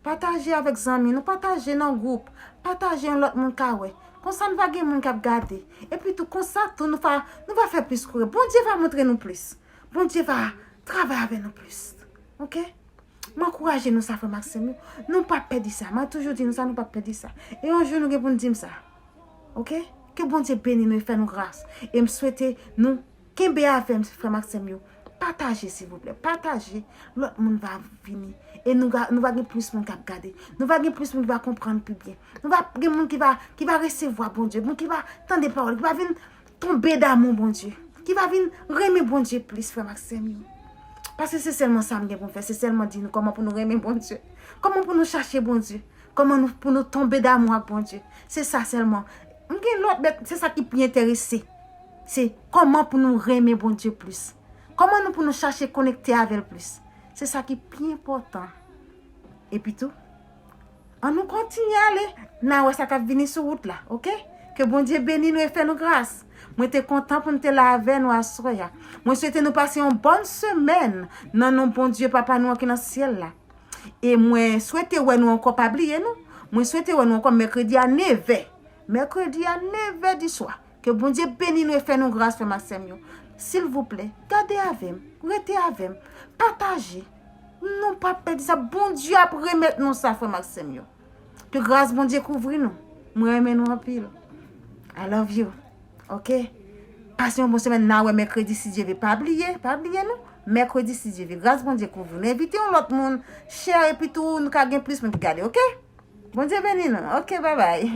Pataje avèk zanmi nou, pataje nan gwoup, pataje yon lòt moun ka wè. Konsa nou va gen moun k ap gade. Epi tou, konsa tou, nou va, nou va fè plis kouri. Bondye va montre nou plis. Bondye va travay avè nou plis. Oke? M ankouraje nou sa, frè m ak sè m yo. Nou p ap pèdi sa. Mwen toujou di nou sa, nou p ap pèdi sa. E yon jou, nou gen pou n di m sa. Oke? Ke Bondye beni nou e fè nou gras. E m swete nou kenbe avè m, frè m ak sè m yo. Pataje, silvouplè. Pataje. Lòt moun va vini. E nou va, nou va gen plis moun k ap gade. Nou va gen plis moun ki va konprann pi byen. Nou va gen moun ki va, ki va resevwa Bondye. Moun ki va tande pawòl, ki va vin tonbe damou Bondye. Ki va vin renmen Bondye plis, frè m ak sè m yo. Paske se sèlman sa m gen pou m fè. Se sèlman di nou kòman pou nou renmen Bondye. Kòman pou nou chache Bondye. Kòman nou, pou nou tonbe damou ak Bondye. Se sa sèlman. M gen lòt, men se sa ki pi enterese. Se kòman pou nou renmen Bondye plis. Kòman nou pou nou chache konekte avè l plis. Se sa ki pi enpòtan. Epi tou, an nou kontinye ale. N a wè sa k ap vini sou wout la, oke? Ke Bondye beni nou e fè nou gras. Mwen te kontan pou m te la avè nou aswè a. Mwen swete nou pase yon bòn semèn nan non Bondye Papa nou an ki nan syèl la. E mwen swete wè nou ankò, pa bliye nou. Mwen swete wè nou ankò mèkredi a nevè. Mèkredi a nevè di swa. Ke Bondye beni nou e fè nou gras, frè m ak sè m yo. Silvouplè, gade avè m, rete avè m, pataje. Nou p ap pèdi sa. Bondye ap remèt nou sa, frè m ak sè m yo. Ke gras Bondye kouvri nou. Mwen renmen nou anpil. I love you. Oke? Pase yon bon semèn, n a wè mèkredi si Dye vle. Pa bliye, pa bliye nou. Mèkredi si Dye vle. Gras Bondye kouvri nou. Envite yon lòt moun, share, epi tou nou ka gen plis moun ki gade, oke? Bondye beni nou. Oke, babay.